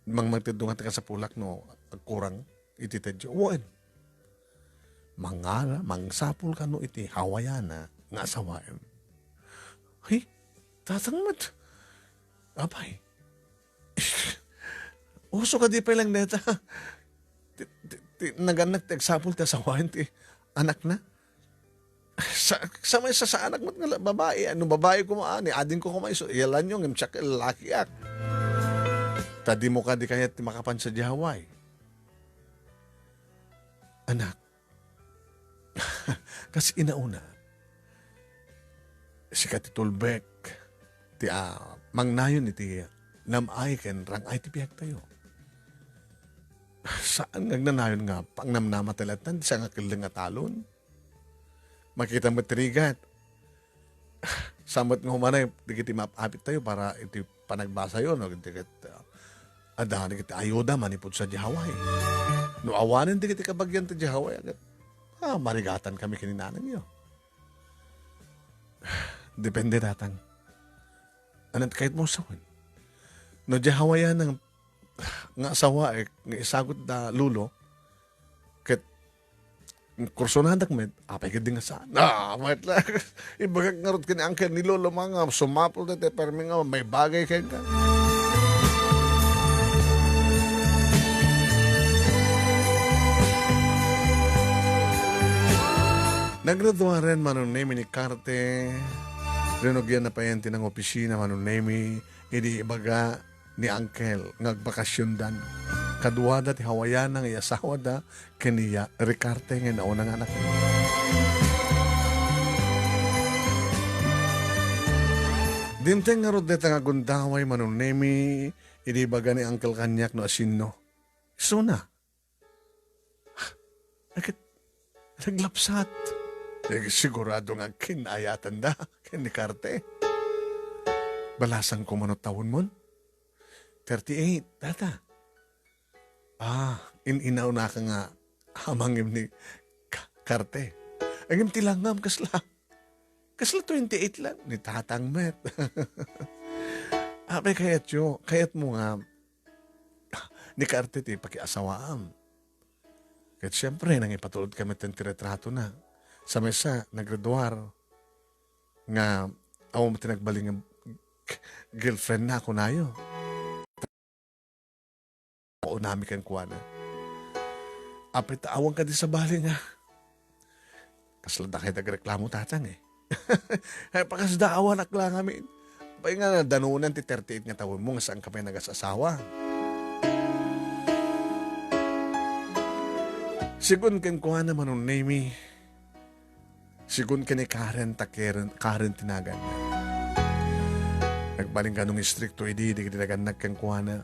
Mangmangted nga ti kasapulak no agkurang iti tedyo. Wen. Mangala, mangsapul kano iti Hawaiana nga asawaem. Hey, tatang met. Apay. Uso kadi pay lang neta. Ti, ti, ti, nagannak ti agsapul ti asawaen ti anakna. Sa, sa may sasaanak met nga la-, babai, ano, babai ko maani, ading ko kumay, so, iyalan nyo, ngem siak, lalakiak. Ta dimo kadi kayat ti makapan sa Hawaii. Anak, kas inauna, sika ti tulbek, ti, ah, mangnayon iti nam-ay ken rang-ay ti biagtayo. Saan nga agnanayon nga pangnamnama ti lattan, di sa nga kelleng nga talon? Makita met ti rigat. Sa met nga umanay, dagiti maap-apit tayo para iti panagbasayo, no? Dagiti, uh, adda dagiti ayuda manipud sa Hawaii. No awanen dagiti kabagian ti Hawaii, agad, ah, marigatan kami ken ni nanangyo. Depende, tatang. Anat kayat mo sawen? No Hawaiana nga asawaek nga isagut da lolo, ket kursonadak met, apay ket di nga saan. Ah, met la. Ibagak ngarud ken ni Uncle ni Lolo, mga sumapul daytoy, permi nga may bagay kenka. Naggraduaren Manong Nemi ni Carte. Rinugian na payen ti nangopisina Manong Nemi. Idi ibaga ni Uncle nga agbakasiondan. Kaduada ti Hawaiana nga iyasawada ken ni Ricarte nga nauna nga anak. Dimteng ngarud dayta nga agundaway Manong Nemi, idi ibaga ni Uncle kaniak no asino. Isuna. Agit naglapsat. Eh, sigurado nga kin-ayatanda ken ni Carte. Balasang ko mano tawenmon? Thirty-eight, tata. Ah, in-inaunaka nga amangem ni Ka-, Carte. Ngem ti langngam kasla. Kasla twenty-eight lang ni tatang met. Apay kayatyo, kayatmo nga ni Carte ti pakiasawaam. Ket siempre, nangipatulod kami ti retratona. Sa maysa, naggraduar nga awan ti nagbalin nga girlfriend na kunayo. Maunami kenkuana. Apay ta awan kadi sabali nga. Kasla dakay dagreklamo tatang eh. Ay, pakasdaawanak lang amin. Pay nga danonan ti thirty-eight nga tawenmo nga saan ka pay nagas-asawa. Sigun kenkuana Manong Nemi, sigun ken ni Karen ta Karen, Karen ti naganna. Nagbalin kanong istrikto idi, dagiti nagannak kenkuana.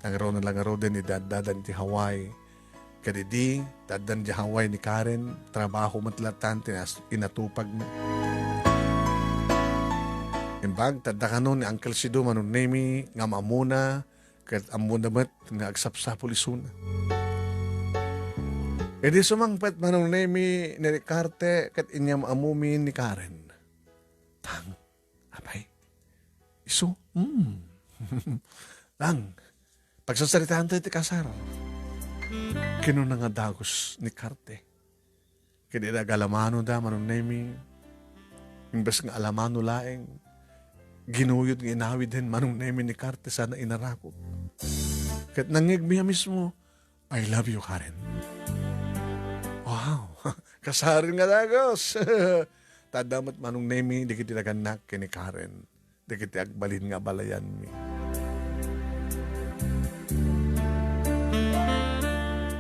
Nangruna la ngaruden idi addadan iti Hawaii. Kadidi, taddan di Hawaii ni Karen, trabaho met latan ti nas-, inatupagna. Imbag, tadda kano ni Uncle Sido Manong Nemi, nga mammuna, ket ammona met nga agsapsapul isuna. Idi sumangpet Manong Nemi ni Ricarte, ket inyam-amumin ni Karen. Tang, apay, isu? Hmm. Lang, pagsarsaritaanto iti kasar. Kinuna nga dagus ni Carte. Ket idi agalamano da Manong Nemi, imbes nga alamano laeng, ginuyod nga inawiden Manong Nemi ni Carte sana inarakop. Ket nangngegmi a mismo, "I love you, Karen." Wow! Kasaren nga dagus! Tadda met Manong Nemi dagiti nagannak ken ni Karen, dagiti agbalin nga abalayanmi.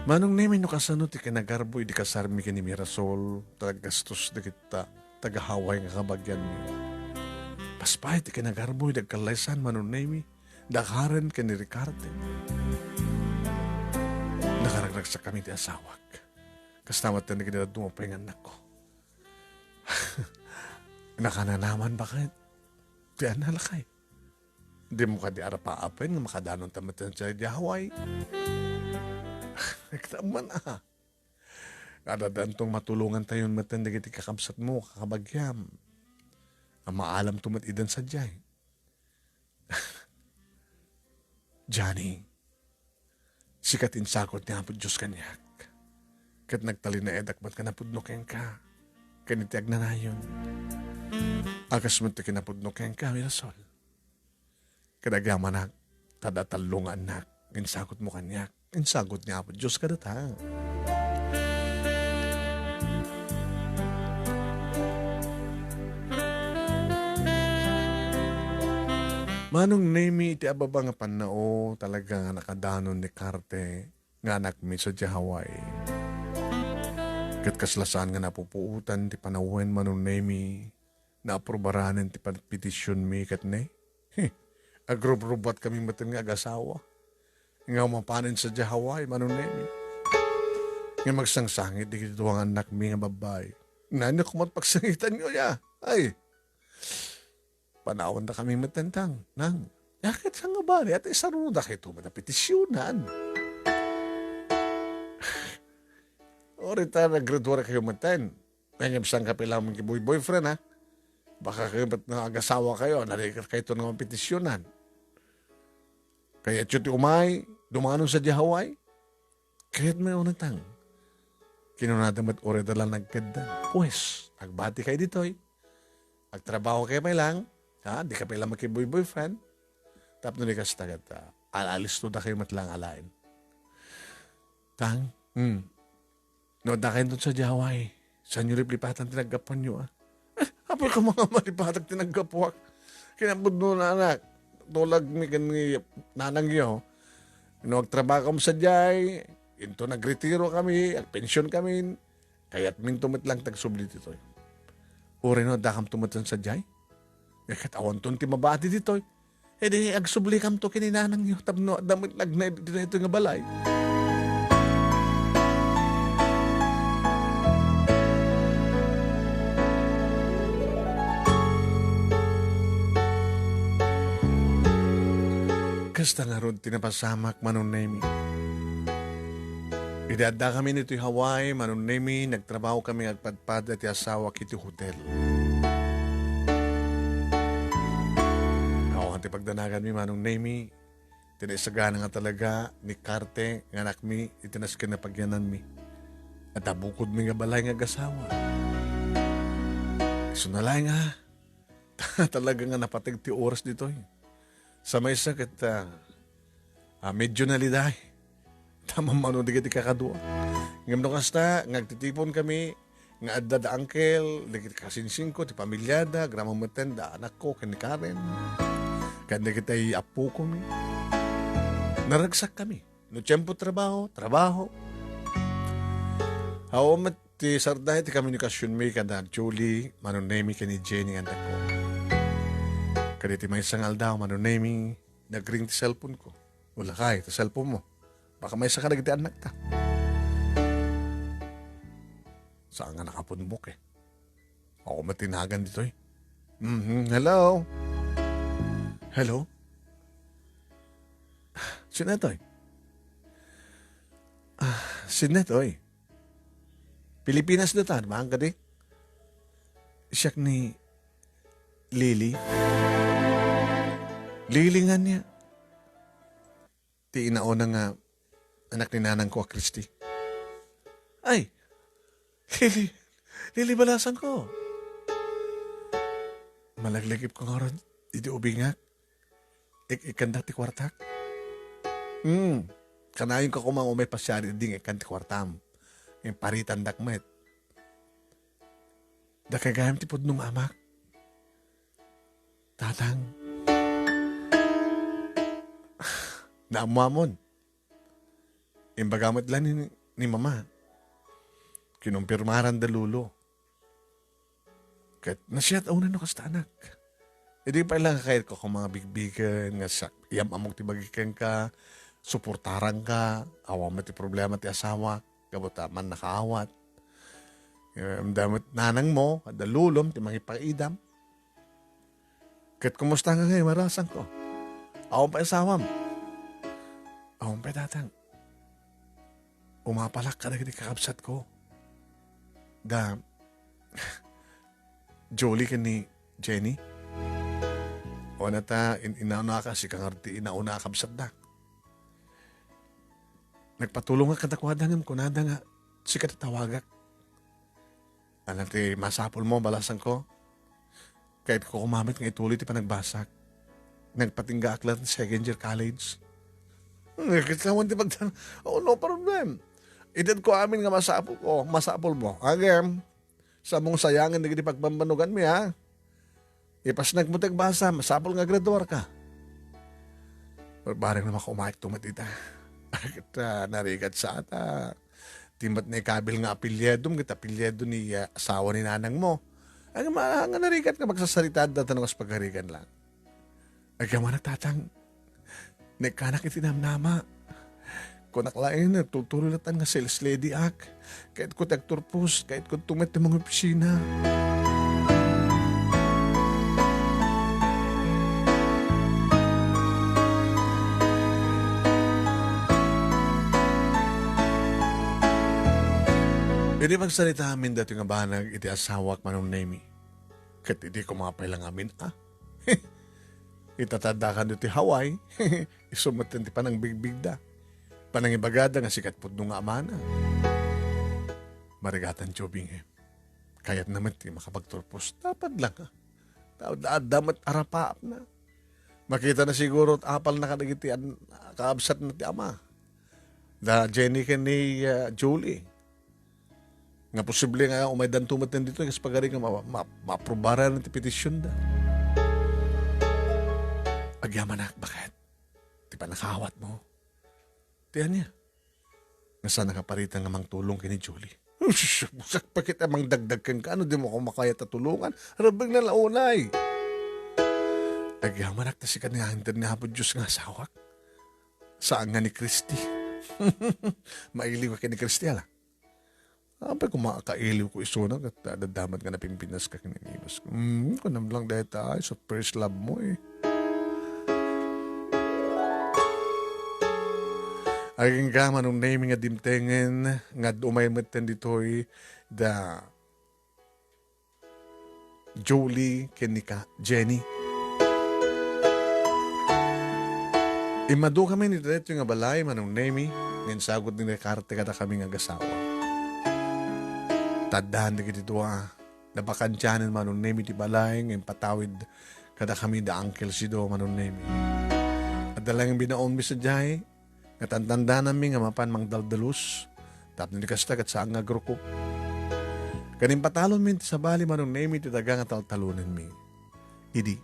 Manong Nemi, no kasano ti kinagarbo idi kasarmi ken ni Mirasol, ta naggastos dagita taga-Hawaii nga kabagianmi? Paspay ti kinagarbo idi agkallaysan, Manong Nemi, da Karen ken ni Ricarte. Nakaragragsakkami ti asawak. Kasta met ti nagidaduma pay nga annakko. Nakananaman baket ti annalakay. Dimo kadi arapaapen nga makadanonta metten sadiay Hawaii? Nagtamman a. Addanto nga matulongantayon metten dagiti kakabsatmo, kakabagiam. A maalamto met idan sadiay. Johnny, sika ti insagod ni Apo Dios kaniak. Ket nagtalinaedak met nga napudno kenka. Ken iti agnanayon, a kas met ti kinapudno kenka, Mirasol. Ket agyamanak, ta adda tallo nga annak, insagotmo kaniak, insagod ni Apo Dios kadata. Manong Nemi, iti ababa nga pannao, talaga nga nakadanon ni Karte nga anakmi sadiay Hawaii. Ket kasla saan nga napupuotan ti panawen, Manong Nemi, naaprobaranen ti pan-, petitionmi ket ne? He, agrubrubuatkami metten nga agasawa. Nga mapanen sadiay Hawaii, Manong Nemi. Nga magsangsangit dagiti dua nga annakmi nga babbai. Nano koma ti pagsangitanyo, ya? Ay! Panawendakami metten, Tang, Nang. Ya ket, saan nga bale, ata isarunodakayto met a petisionan. Uray ta naggraduarkayo metten. Ngem saan kapilan makiboy-boyfriend, ha? Baka kayo met nga agasawakayo, narigatkayto nga mapetisionan. Kayatyo ti umay, dumanon sadiay Hawaii? Kayat met unay, Tang. Kinunada met uray da la nagkedda. Pues, agbatikay ditoy. Agtrabahokay pay lang, ha? Dikay pay lang makiboy-boyfriend. Tapno di kasta ket, ah, al-, alistodakayo met lang alaen. Tang, hmm. No addakayo sadiay Hawaii, saanyo liplipatan ti naggapuanyo, ah? Eh, apay ko nga malipatak ti naggapuak. Kinapudno, anak, tulagmi ken ni nanangyo. No agtrabahokami sadiay, inton nagretirokami, agpensionkami, kayatminto met lang ti agsubli ditoy. Uray no addakamto met sadiay? Eh, ket awanton ti mabati ditoy. Idi agsublikamto ken ni nanangyo tapno adda met laeng ditoy nga balay. Kasta ngarud ti napasamak, Manong Nemi. Idi addakami ditoy Hawaii, Manong Nemi, nagtrabahokami nga agpadpada ti asawak iti hotel. Awan ti pagdanaganmi, Manong Nemi, ti naisagana nga talaga ni Karte nga anakmi iti nasken a pagyananmi. Adda bukodmi nga balay nga agasawa. Isuna laeng, ah, talaga nga napateg ti oras ditoy. Sa maysa ket, ah, ah, medyo naliday. Ta mammano dagiti kakadua. Ngem no kasta, nga agtitiponkami, nga adda da uncle, dagiti kasinsingko, ti pamilyada, agraman metten da anakko, ken ni Karen. Ken dagiti appokomi. Naragsakkami. No tiempo trabaho, trabaho. Awan met ti sarday ti komunikasionmi kada Julie, Manong Nemi, ken ni Jenny nga annakko. Kadagiti maysa nga aldaw, Manong Nemi, nagring ti cellphone ko. Ulakay, ti cellphone mo. Baka maysa kadagiti annakta. Saan nga nakapunbok, eh. Ako met ti nagan ditoy. Mhm, hello? Hello? Sino toy? Ah, sino toy? Pilipinas dita, maan kadi? Siak ni Lily. Lily nga niya. Ti inauna nga anak ni nanangko a Christy. Ay! Lily! Lily Balasangko! Malaglagipko ngarud iti ubingak. Ik-, ikkandak ti kuartak. Hmm. Kanayonka koma nga umay pasiari idi nga ikkan ti kuartam. Ngem paritandak met. Dakay gayam ti pudno nga amak. Tatang. Naammuamon. Imbaga met la ni, ni Mama. Kinumpirmaran da Lolo. Ket nasiat unay no kasta, anak. Idi pay lang kayatko a mga bigbigen nga sa-, iyam-amok ti bagi kenka, suportaranka, awan met ti problema ti asawak, gapu ta mannakaawat. Em, da met nanangmo, adda lolom ti mangipaidam. Ket kumusta nga ngay, marasangko? Awan pay asawam? Awan pay, tatang. Umapalak kadagiti kakabsatko. Da, Julie ken ni Jenny. Wen ta, in-, inaunaka, sika ngarud ti inauna a kabsatda. Nagpatulongak kadakuada ngem kunada nga, sika ti tawagak. Ania ti masapulmo, balasangko? Kayatko koma met nga ituloy ti panagbasak. Nagpatinggaak la ti second year college. Hmm, ket awan ti pagtan-, oh, no problem. Itedko amin nga masapulko, masapulmo. Ngem, saanmo sayangen dagiti pagbambannoganmi, ha? Ipasnekmo ti agbasa, masapul nga graduarka. Barbareng no makaumay met ita. Ket, ah, narigat sa ata. Ti met naikabil nga apelyidom, ket apelyido ni, ah, asawa ni nanangmo. Ay, nga ma-, nga narigat nga magsasarita adda, ta no kas pagarigan lang. Agyamanak, tatang. Naikkanak iti namnama. Kunak laeng, nagtutuloy laeng nga sales lady ak. Kayatko ti agturpos, kayatko ti met ti mangopisina. Idi pagsarita amin daytoy nga banag iti asawak, Manong Nemi. Ket idi kumapay lang amin, ah. Itataddakan ditoy Hawaii, isu met ti panangbigbigda. Panangibagada nga sika ti pudno nga amana. Marigatan ti ubing, eh. Kayatna met ti makapagturpos. Tapad lang, ah. Tapad adda met arapaapna. Makitana siguro, apalna kadagiti an-, kaabsatna ti ama. Da Jenny ken ni, ah, Julie. Nga posible nga umaydanto met ditoy, kas pagari nga ma-, ma-, maaprubaran ti petitionda. Agyamanak, baket? Ti pannakaawatmo. Ti ania? Nga saan nakaparitan nga mangtulong ken ni Julie? Sus, busak pa kita mangdagdag kenka, no dimo ako makayat a tulongan. Rabeng na la unay. Agyamanak ta sika nga inted ni Apo Dios nga asawak. Saan nga ni Christy. Mailiw ka ken ni Christy, ala? Apay, koma kailiw ko isuna, ket adda met nga napimpinas ka ken inibas ko. Hmm, kunam lang dayta, ay, sa first love mo, eh. Agingga, Manong Nemi, nga dimtengen, nga umay metten ditoy, da Julie ken ni ka-, Jenny. Immadukami iti daytoy nga balay, Manong Nemi, nga insagut ni Ricarte kadakami nga agasawa. Taddan dagiti dua, nabakantianen, Manong Nemi, ti balay nga impatawid kadakami da Uncle Sido, Manong Nemi. Adda laeng binaonmi sadiay, nga tantandananmi nga mapan mangdaldalus, tapno di kasta, ket saan nga agrukup. Ken impatalonmi ti sabali, Manong Nemi, ti daga nga taltalonenmi. Idi,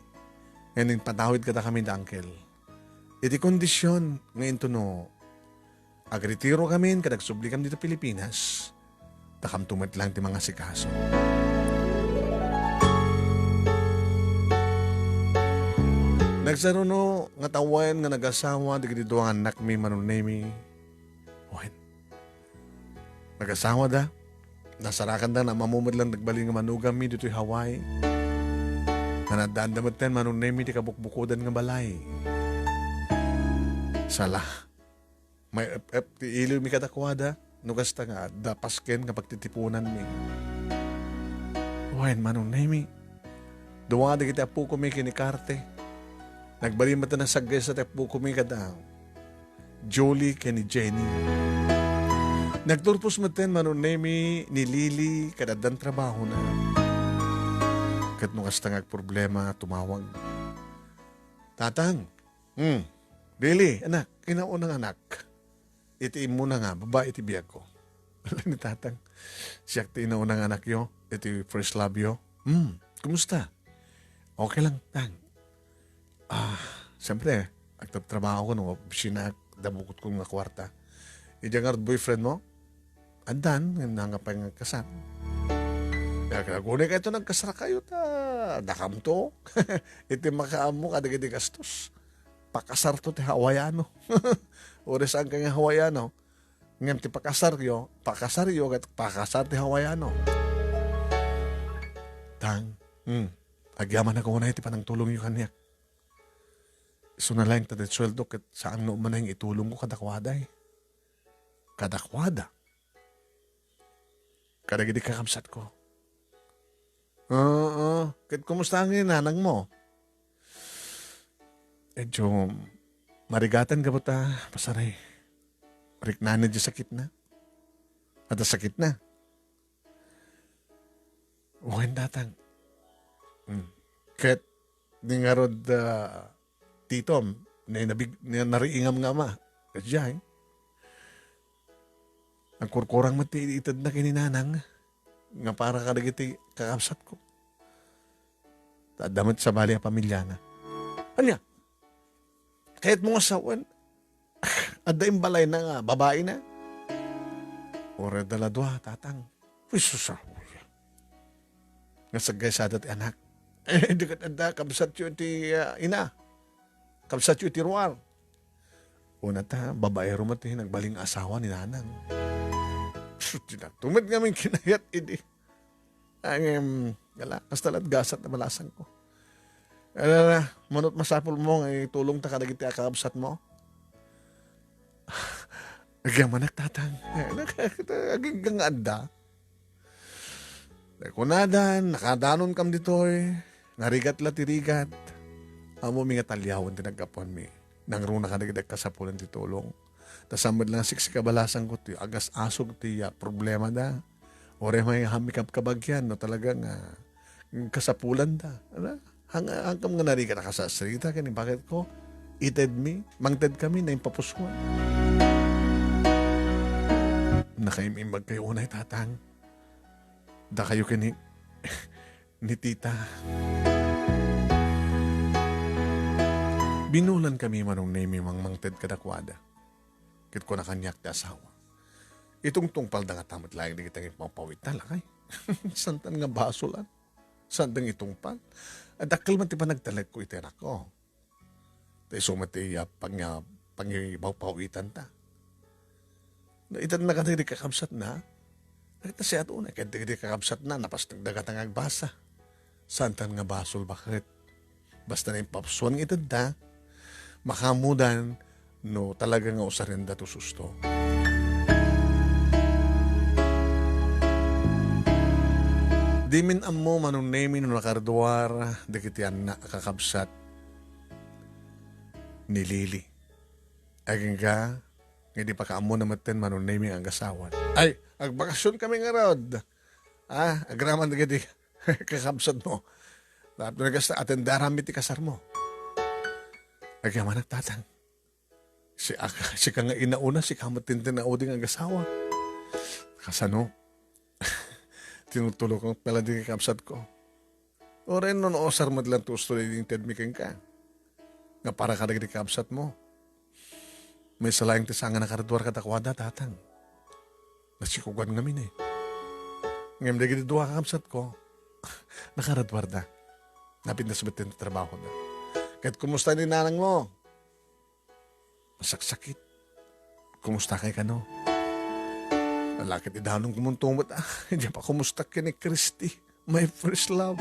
nga impatawid kadakami da Uncle. Iti kondision nga intono agretirokamin ket agsublikam dita Pilipinas, ta kamto met lang ti mangasikaso. Nagsaruno nga tawen nga nagasawa dagiti dua nga annakmi, Manong Nemi. Wen, nagasawada. Nasarakanda, namamumod lang nagbalin nga manugammi ditoy Hawaii. Nanaddaanda metten, Manong Nemi, ti kabukbukodan nga balay. Sala. Maep-ep ti iliwmi kadakuada, no kasta nga adda pasken nga pagtitiponanmi. Wen, Manong Nemi, dua dagiti appokomi ken ni Carte. Nagbalin met a nasaggaysa ti appokomi kada Julie ken ni Jenny. Nagturpos metten, Manong Nemi, ni Lily kad addan trabahona. Ket no kasta nga agproblema, tumawag. Tatang, Hmm. Lily, anak, inauna nga anak. Iti immuna nga, babai iti biagko. Ni tatang, siak ti inauna nga anakyo, iti first love yo. Hmm, kumusta? Okay lang, tang. Ah, siyempre, agtratrabaho ko no, opisina, damukot ko nga kwarta. Idiay ngarud boyfriend mo? Addan, ngem nangapay nga agkasar. Agkuna kayto nagkasarkayo ta, dakamto. Iti makaammo kadagiti gastos. Pakasarto ti Hawaiano. Uray saan ka nga Hawaiano. Ngem ti pakasaryo, pakasaryo, ket pakasar ti Hawaiano. Tang, hmm, agyamanak unay ti panangtulongyo kaniak. Isuna laeng ta ti sueldo ket saan nga umanay nga itulongko kadakuada, eh. Kadakuada. Kadagiti kakabsatko. Oo, ket kumusta nga nanangmo? Medyo marigatan gapu ta, pasaray. Riknana di sakitna. Adda sakitna. Wen, tatang. Hmm. Ket ni ngarud, ah, titom, ni nabig-, ni nariingam nga ama. Ket diay, nagkurkurang met ti itedna ken ni nanang nga para kadagiti kakabsatko. Ta adda met sabali a pamiliana. Ania? Kayatmo nga sawen? Adda imbalayna nga babaina? Uray adda la dua, tatang. Uy, sus a, uy. Nga saggaysada ti anak. Eh, di ket adda, kabsatyo ti, ah, ina. Kabsatyo ti ruar. Una ta, babaero met ti nagbaling asawa ni nanang. Sus, di na tumet ngamin kinayat idi. Ngem, ala, kasta lat gasat a balasangko. Ala, manut masapulmo nga itulongta kadagiti a kakabsatmo. Agyamanak, tatang. Agingga nga adda. Kunadan, nakadanonkam ditoy. Narigat la ti rigat. Ammomi nga taliawen ti naggapuanmi. Nangruna kadagiti agkasapulan ti tulong. Ta saan met la nga siksik a balasangko ti agas-asog ti, ah, problemada. Uray may ahanmi kabkabagian no talaga nga kasapulanda. Ala, hang-, hangkam nga narigat a kasasarita ken ni baketko, itedmi, mangtedkami naimpapusoan. Nakaim-imbagkayo unay, tatang. Dakayo ken ni, ni tita. Binulankami, Manong Nemi, mangmangted kadakuada. Ket kuna kaniak ti asawa, itungtungpalda ngata met laeng dagiti nga ipawpawitda, lakay. Saantan nga basolan. Saanda nga itungpal. Dakkel man ti panagtalekko iti anakko. Ta isu met ti, ah, pang-, ah, pangipawpawitanta. No, itedna kadagiti kakabsatna, nagtasiat unay, ket dagiti kakabsatna, napasnekda ngata nga agbasa. Saantan nga basol, baket? Basta naimpapusoan nga itedda, makaammodan no talaga nga usarenda ti ususto. Dimin ammo, Manong Nemi, no nakaruar dagiti annak a kakabsat ni Lily. Agingga, nga idi pakaammo na metten, Manong Nemi, nga agasawan. Ay, agbakasionkami ngarud. Ah, agraman dagiti kakabsatmo. Tapno nagasta, atendaranmi ti kasarmo. Agyamanak, tatang. Si ak-, sika nga inauna, sika met ti tinaudi nga agasawa. Kasano? Tinutulokon pala di kakabsatko. Uray no nausar met lang ti usto daydi intedmi kenka. Nga para kadagiti kakabsatmo. Maysa laeng ti saan nga nakaruar kadakuada, tatang. Nasikugan ngamin, eh. Ngem dagiti dua a kakabsatko, nakaruarda. Napintas met ti trabahoda. Ket kumusta ni nanangmo? Masaksakit. Kumusta kay kano? Ala ket idanonko met, ah, diak pakumusta ken ni Christy. My first love.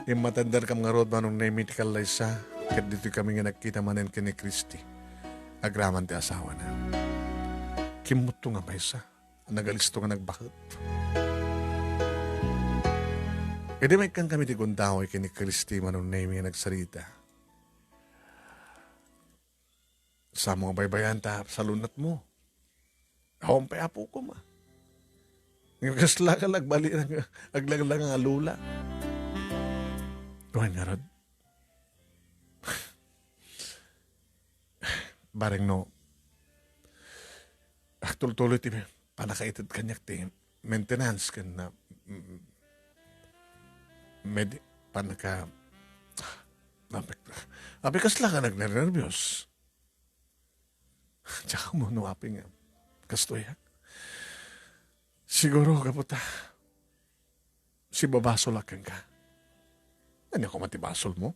Immatenderkam ngarud, Manong Nemi, ti kallaysa, ket ditoy kami nga nagkita manen ken ni Christy. Agraman ti asawana. Kimmutto nga maysa. Nagalisto nga nagbaket. Idi maikkan kami ti gundaway ken ni Christy, Manong Nemi, nga nagsarita. Saan mo nga baybay-an ta salunetmo? Awan pay apokom, a. Nga kasla ka lagbali-, aglaglaga nga lula. Kuan ngarud. Bareng no, agtultuloy ti panakaited kaniak ti maintenance ken na, mm, med-, panaka-, apek-, apek kasla ka nagnernerbios. Diak ammo no apay nga kastoy, ha? Siguro, gapu ta, sibabasolak kenka. Ania koma ti basolmo?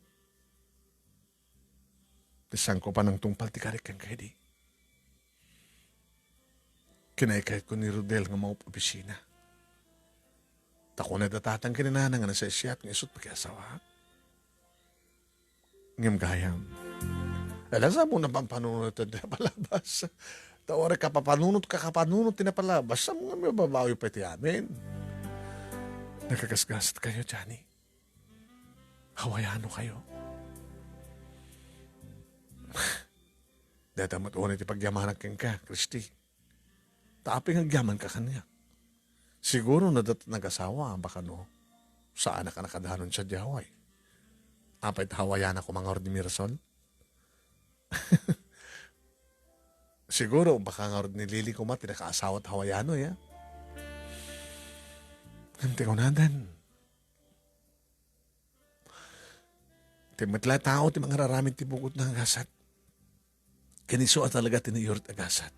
Ti saanko a nangtungpal ti karik kenka idi. Kinaykayatko ni Rodel nga maup-opisina. Ta kuna da tatang ken ni nana nga nasaisiak nga isut' makiasawaak. Ngem gayam, ala, saanmo a pampanunot ti napalabas. Ta uray kapapanunot, kakapanunot ti napalabas, saanmo nga mababawi pay ti amin. Nagagasgasat kayo, Johnny. Hawaiano kayo. Dayta met unay ti pagyamanak kenka, Christy. Ta apay nga agyamanka kaniak? Siguro no adda ti nagasawa, baka no, saanak a nakadanon sadiay Hawaii. Apay ta Hawaiana koma ngarud ni Mirasol? Siguro, baka ngarud ni Lily koma ti nakaasawa ti Hawaiano, ya? Ngem ti kunadan, ti met la tao ti mangararamid ti bukod nga agasat. Ken isu a talaga ti naiyur ti agasat.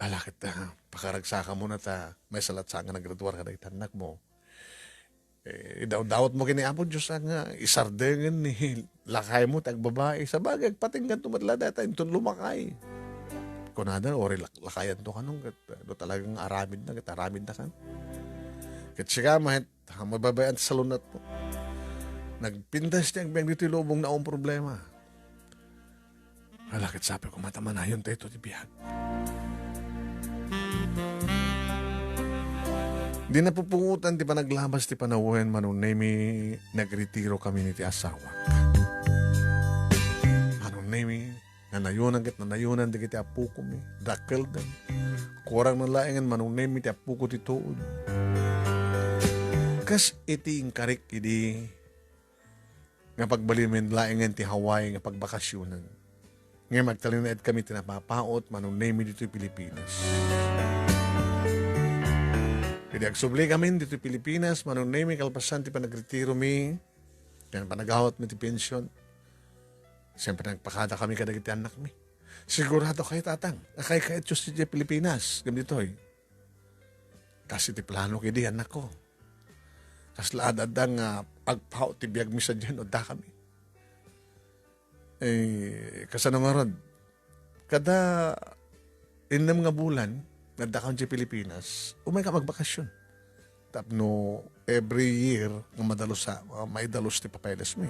Ala ket, ah, pakaragsakamon ta maysa latta nga nagraduar kadagiti annakmo. Eh, idawdawatmo ken ni Apo Dios nga isardengen ni lakaymo ti agbabai. Sabagay, agpatingganto met la dayta inton lumakay. Kunada, uray lak-, lakayanto kano ket, ah, no talagang aramidna, ket aramidna kano. Ket sika, mahet, ha, mababayan ti salunatmo. Nagpintas ti agbiag ditoy lubong na awan problema. Ala ket sapay koma ta manayontayo ti biag. Di napupungotan ti panaglabas ti panawen, Manong Nemi, nagretiro kami ni ti asawak. Manong Nemi, nanayonan ket nanayonan dagiti appokomi, dakkelda. Kurang na laengen, Manong Nemi, ti appoko ti tuod. Kas iti inkarik idi nga pagbalinmi laengen ti Hawaii nga pagbakasionan. Ngem agtalinaed kami ti napapaut, Manong Nemi, ditoy Pilipinas. Idi agsubli kami ditoy Pilipinas, Manong Nemi, kalpasan ti panagretiromi, ken panagawatmi ti pension, siyempre, nagpakada kami kadagiti annakmi. Sigurado kayo, Tatang, a kaykayatyo sadiay Pilipinas, ngem ditoy. Kas iti planok idi, annakko. Kasla ad-adda nga agpaut ti biagmi sadiay no addakami. Eh, kasano ngarud? Kada innem nga bulan, nga addakam idiay Pilipinas, umaykam agbakasyon. Tapno every year nga madalus a, ah, maidalus ti papelesmi.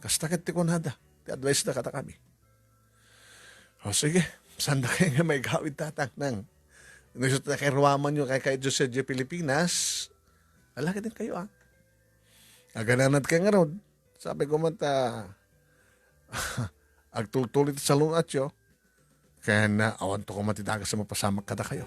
Kasta ket ti kunada, ti advice da kadakami. O, sige. Saan da kayo nga maigawid, Tatang, nang? No isu ti nakairuamanyo kaykayatyo sadiay Pilipinas, ala, kadin kayo, ah. Agananad kayo ngarud. Sabi ko man ta, agtultuloy ti salunatyo. Ken, ah, awanto koma ti dagas a mapasamak kadakayo.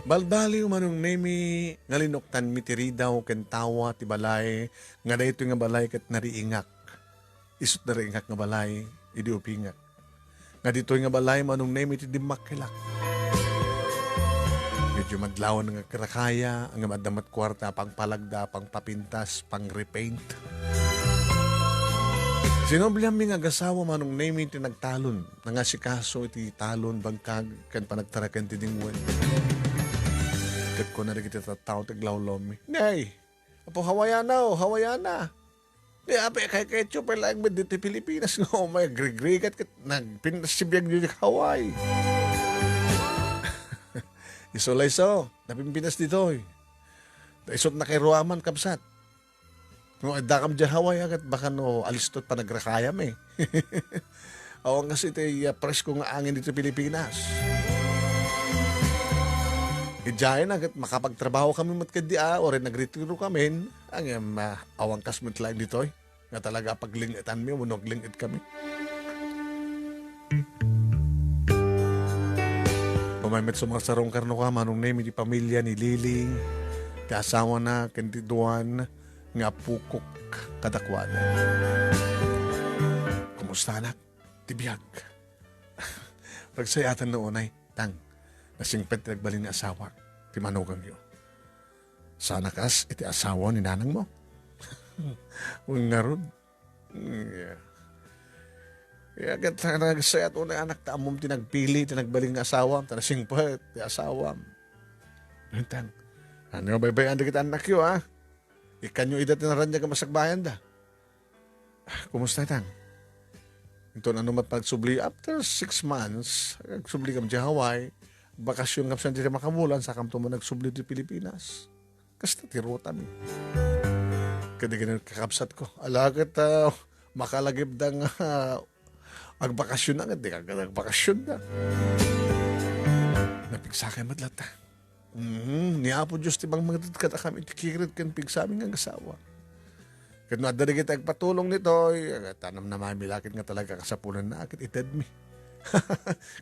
Balbaliw, Manong Nemi, nga linuktanmi ti ridaw ken tawa ti balay, nga daytoy nga balay ket nariingak. Isut' nariingak nga balay, idi upingak. Nga ditoy nga balay, Manong Nemi, ti dimmakkelak. Medyo madlawan nga agrakaya, ngem adda met kuarta a pangpalagda, pangpapintas, pangrepaint. Sinublianmi nga agasawa, Manong Nemi, ti nagtalon, nangasikaso iti talon, bangkag, ken panagtaraken ti dingwen. Ket kuna dagiti tattao ti aglawlawmi, "Nay, Apo Hawaiana, o Hawaiana. Di apay kaykayatyo pay laeng met ditoy Pilipinas nga umay agrigrigat ket nagpintas ti biagyo idiay Hawaii." Isu la isu, napimpinas ditoy. Ta isut' nakairuaman, kabsat. No addakam idiay Hawaii, ket baka no alisto ti panagrakayam, eh. Awan kas iti, ah, presko nga angin ditoy Pilipinas. Idiay na ket makapagtrabaho kami met kaddi, ah, uray nagretiro kami, ngem, ah, awan kas met laeng ditoy nga talaga a pagling-etanmi wenno agling-et kami. Umay met sumarsarungkarno ka, Manong Nemi, ti pamilya ni Lily, ti asawana, ken ti duan nga apokok kadakuada. Kumusta, anak? Ti biag. Ragsayatan no unay, Tang. Nasingpet ti nagbalin nga asawa, ti manugangyo. Sana kas iti asawa ni nanangmo. Wen ngarud, Hmm, yeah. Kaya ket nagsayat unay anak, ta ammom ti nagpili, ti nagbalin nga asawam, ta nasingpet ti asawam. Intang, ano, baybay-an dagiti annakyo, ha? Ikkanyo ida ti naraniag a masakbayanda. Ah, kumusta itang? Inton ano met pagsubli, after six months, agsubli kam di Hawaii, bakasyon kam sa di makabulan, sakam tumo nagsubli di Pilipinas. Kasta ti rutami. Kadi ganun kakabsat ko. Ala ket, ah, makalagipda nga, ah, agbakasyon na, di ka agbakasyon na. Napigsakay met latta. Mhm, ni Apo Dios ti mangted kadakami iti kired ken pigsami nga agasawa. Ket no adda dagiti agpatulong ditoy, ta namnamami la ket nga talaga kasapulanna ket itedmi.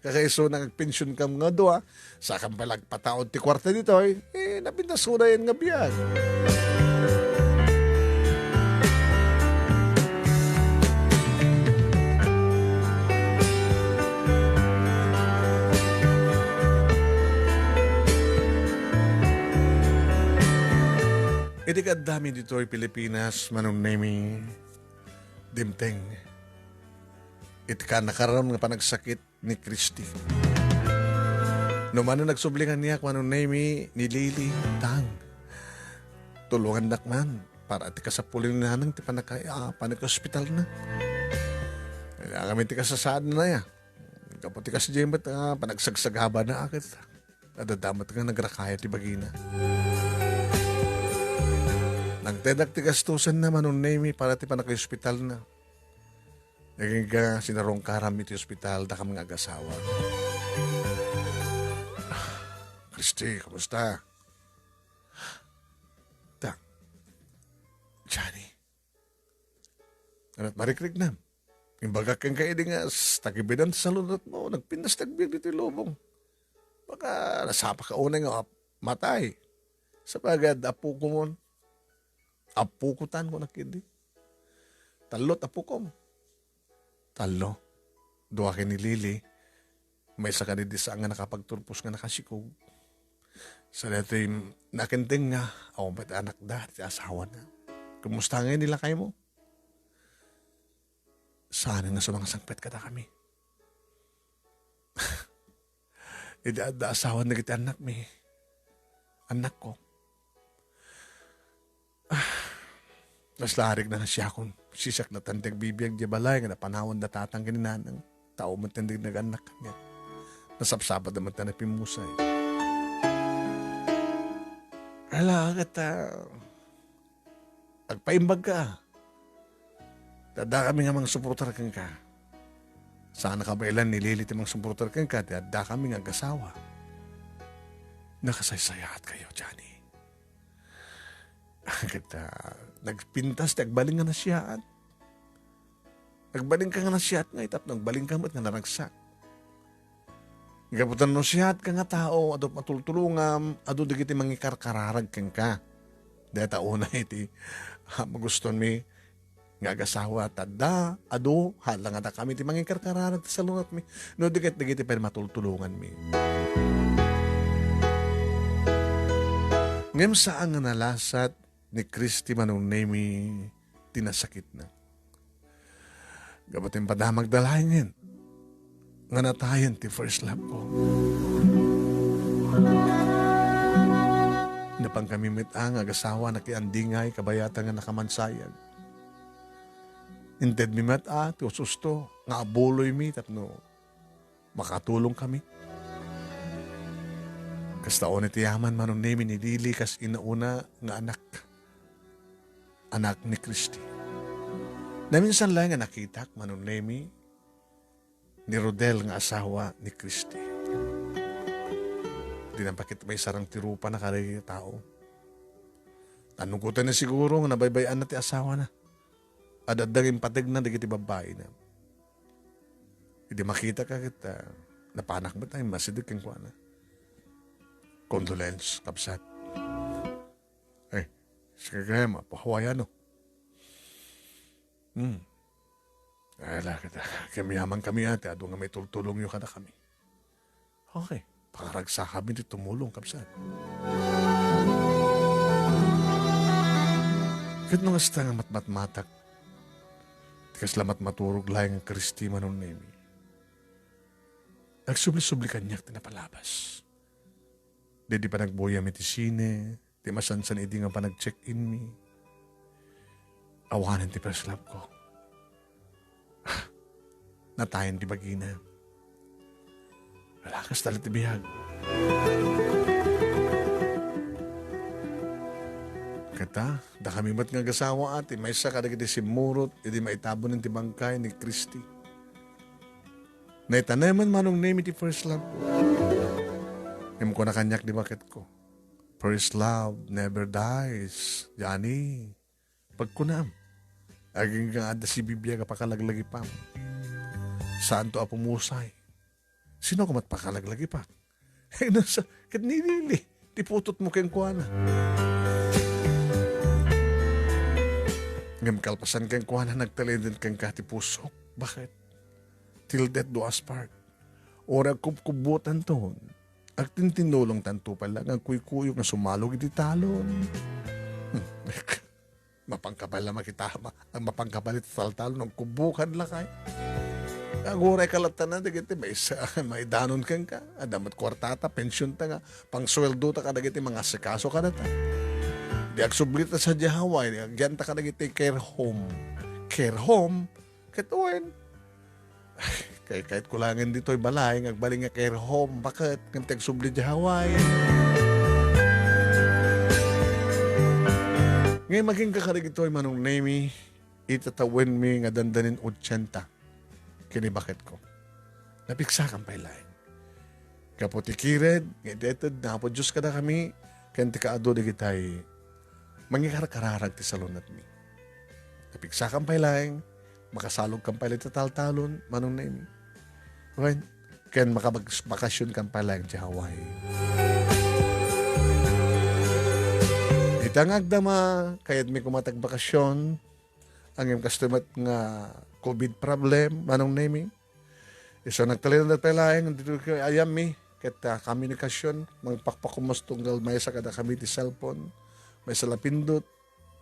Kakaisuna nga agpension kam nga dua, sakam pay la agpataud ti kuarta ditoy, eh, napintas unayen nga biag. Idi kaaddami ditoy Pilipinas, Manong Nemy, dimteng iti kaanakaranon nga panagsakit ni Christy. No mano nagsubli kaniak, Manong Nemy, ni Lily, tang, tulongandak man para ti kasapulan ni Nanang ti panaka-, ah, panagka-ospitalna. Kailangan kami ti kasasaadna ya. Gapu ti kasdiay met, ah, panagsagsagabana a ket adda met nga nagrakaya ti bagina. Nangtedak ti gastusenna, Manong Nemy, para ti panagka-ospitalna. Nagingga sinarungkaram iti ospital, dakam nga agasawa. Christy, kumusta? Ta, Johnny, anat marikriknam? Imbagak kenka idi nga s-, tagibidan ti salunatmo, nagpintas ti agbiag ditoy lubong. Baka nasapa ka unay nga ap-, matay. Sabagay, adda appokom. Appokotan ko na kidi. Tallo ti appokom. Tallo. Dua ken ni Lily. Maysa kadi di saan nga nakapagturpos nga nakasikog. Sa daytoy nakendeng nga, awan met anakda, ti asawana. Kumusta ngay ni lakaymo? Saan nga sumangsangpet kadakami. Idi adda asawan dagiti annakmi, annakko. Ah, kas larig na nga siakon. Siak latta ti agbibiag di balay nga napanawan da tatang ken ni nanang. Tao met ti nag-annak kaniak. Nasapsapat da met ti napimmusay. Ala, ket, ah, agpaimbag ka. Ta addakami nga mangsuportar kenka. Saan a kabaelan ni Lily ti mangsuportar kenka, ti addakami nga agasawa. Nakasaysayaat kayo, Johnny. Ket, ah, nagpintas ti agbalin nga nasiaat. Agbalin ka nga nasiaat nga itap, nagbalin ka met nga naragsak. Gapu ta no siaat ka nga tao, adu matultulongam, adu dagiti mangikarkararag kenka. Dayta unay iti, ah, magustuanmi nga agasawa, ta adda, adu, hala nga dakami ti mangikarkararag ti salungatmi, no di ket dagiti pay matultulonganmi. Ngem saan nga nalasat ni Christy Manong Nemy ti nasakitna. Gapu ti impadamagda laengen nga natayen ti first love ko. Napan kami met a nga agasawa nakiandingay kabayatan nga nakamansayag. Intedmi met a ti ususto nga abuloymi tapno makatulong kami. Kasta unay ti yaman, Manong Nemy, ni Lily kas inauna nga anak. Anak ni Christy. Naminsan laeng nga nakitak, Manong Nemy, ni Rodel nga asawa ni Christy. Di napakit may sarang ti rupana kadagiti tao. Nanugotanna siguro nga nabaybay-anna ti asawana. Adda nga impategna dagiti babbaina. Idi makita ka ket, ah, napanak met a immasideg kenkuana. Condolence, kabsat. Ay, sige kaya, mapahuwayano. Hmm. Ay, lakit, ah, kamiyaman kami, ate, adu nga may tultulongyo kadakami. Okay. Pakaragsakami ti tumulong, kabsat. Ket no kasta nga matmatmatak, Kasla met maturog laeng nga Kristi, Manong Nemi. Agsubli-subli kaniak ti napalabas. Daydi panagbuyaam iti sine, ti masansan idi nga panag-check-in mi. Awanen ti first love ko. Natayen ti bagina. Ala, kasta la ti biag. Kata, dakami met nga agasawa, a, ti maysa kadagiti simmurot idi maitabunen ti bangkay ni Kristi. Naitanemen, Manong Nemi, ti first love ko. Ngem kuna kaniak di baketko, "First love never dies, Johnny." Pagkunam, agingga adda sibibiag a pakalaglagipam. Saanto a pumusay. Sino ka met pakalaglagipak? Ay, nasa, ket nilili ti putotmo kenkuana. Ngem kalpasan kenkuana, nagtalinaed kenka ti pusok. Bakit? Till death do us part. Uray agkubkubbutanton, agtintinnulongtanto pay la nga agkuykuyog nga sumalog iti talon. Hmm. Mapangkabal la makita, ma-, mapangkabal iti taltalon, agkubbukan lakay. Aguray ka latta na, dagiti maysa, maidanon kenka. Adda met kuartata, pensionta nga pangsueldota kadagiti mangasikaso kadata. Di agsublita sadiay Hawaii, di agyanta kadagiti care home. Care home? Ket wen, Kay, kayatko laengen ditoy balay nga agbalin nga care home. Bakit? Ngem ti agsubli diay Hawaii. Ngem agingga kadagitoy, Manong Nemi, iti tawenmi nga dandanin ochenta ken ni baketko. Napiksakan pay laeng. Gapu ti kired nga ited ti Apo Dios kadakami, ken ti kaadu dagitay mangikarkararag ti salunetmi. Napiksakan pay laeng, makasalogkan pay laeng iti taltalon, Manong Nemi. Wen, ken makabag-, bakasionkan pay laeng iti Hawaii. Ita nga agdama, kayatmi koma ti agbakasion, ngem kastoy met nga covid problem, Manong Nemi. Isu nagtalinaed pay laeng ditoy ayammi ket, ah, komunikasion, mangpakpakomusta unggal maysa kadakami ti cellphone, maysa la pindot,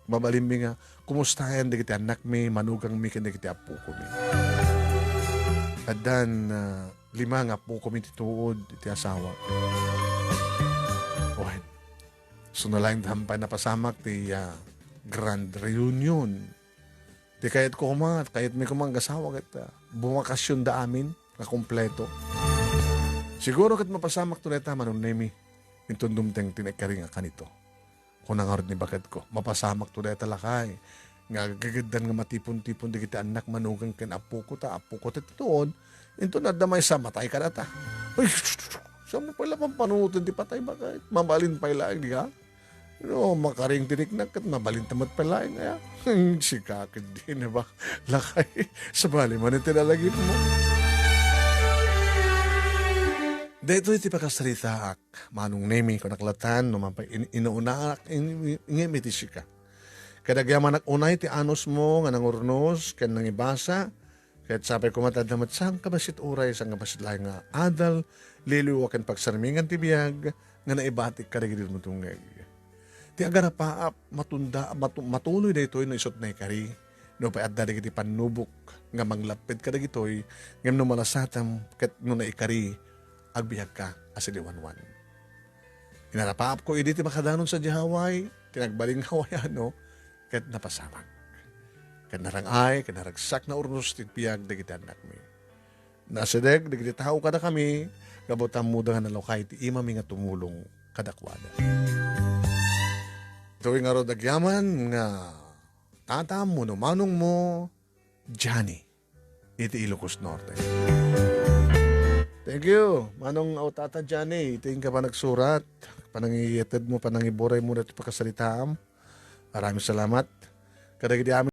mabalinmi nga kumustaen dagiti annakmi, manugangmi ken dagiti appokomi. Addan, ah, lima nga appokomi ti tuod iti asawa. Wen, isu laeng pay napasamak ti, ah, grand reunion. Ti kayatko koma, kayatmi koma nga agasawa ket, ah, bumakasionda amin nga kompleto. Siguro ket mapasamakto dayta, Manong Nemi, inton dumteng ti naikari nga kanito. Kuna ngarud ni baketko, mapasamakto dayta lakay nga aggagetdan nga matipon-tipon dagiti annak, manugang ken appoko ta, appoko ta ti tuod, inton adda maysa, matay kadata. Ay, saan mo pay la pampanunoten ti patay, baket? Mabalin pay laeng, di ka? No, makaring ti riknak ket mabalinta met pay laeng aya. Sika ket di na ba? Lakay, sabali man iti lalagipmo. Daytoy ti pakasaritaak, Manong Nemi, kunak latan, no mapay in-, inuunaak, in-, in-, ngem iti sika. Ket agyamanak unay ti anusmo nga nangurnos ken nangibasa, Ket sapay koma ta adda met sangkabassit uray sangkabassit laeng nga adal, liwliwa ken pagsarmingan ti biag nga naibatik kadagiti dumtungngeg. Ti agarapaap, matunda, matu-, matuloy daytoy no isut' naikari, nupay adda dagiti pannubok nga manglapped kadagitoy, ngem no malasatem ket no naikari, agbiagka a sidiwanwan. Inarapaapko idi ti makadanon sadiay Hawaii, ti nagbaling Hawaiano, ket napasamak. Ket narang-ay, ket naragsak nga urnos ti biag dagiti annakmi. Naasideg dagiti tao kadakami, gapu ta ammoda nga nalukay ti imami nga tumulong kadakuada. Ditoy ngarud agyaman nga tatam wenno manongmo, Johnny, iti Ilocos Norte. Thank you, Manong aw Tata Johnny, iti inka panagsurat, panangiyatedmo, panangiburaymo daytoy pakasaritaam. Maraming salamat. Kadagiti amin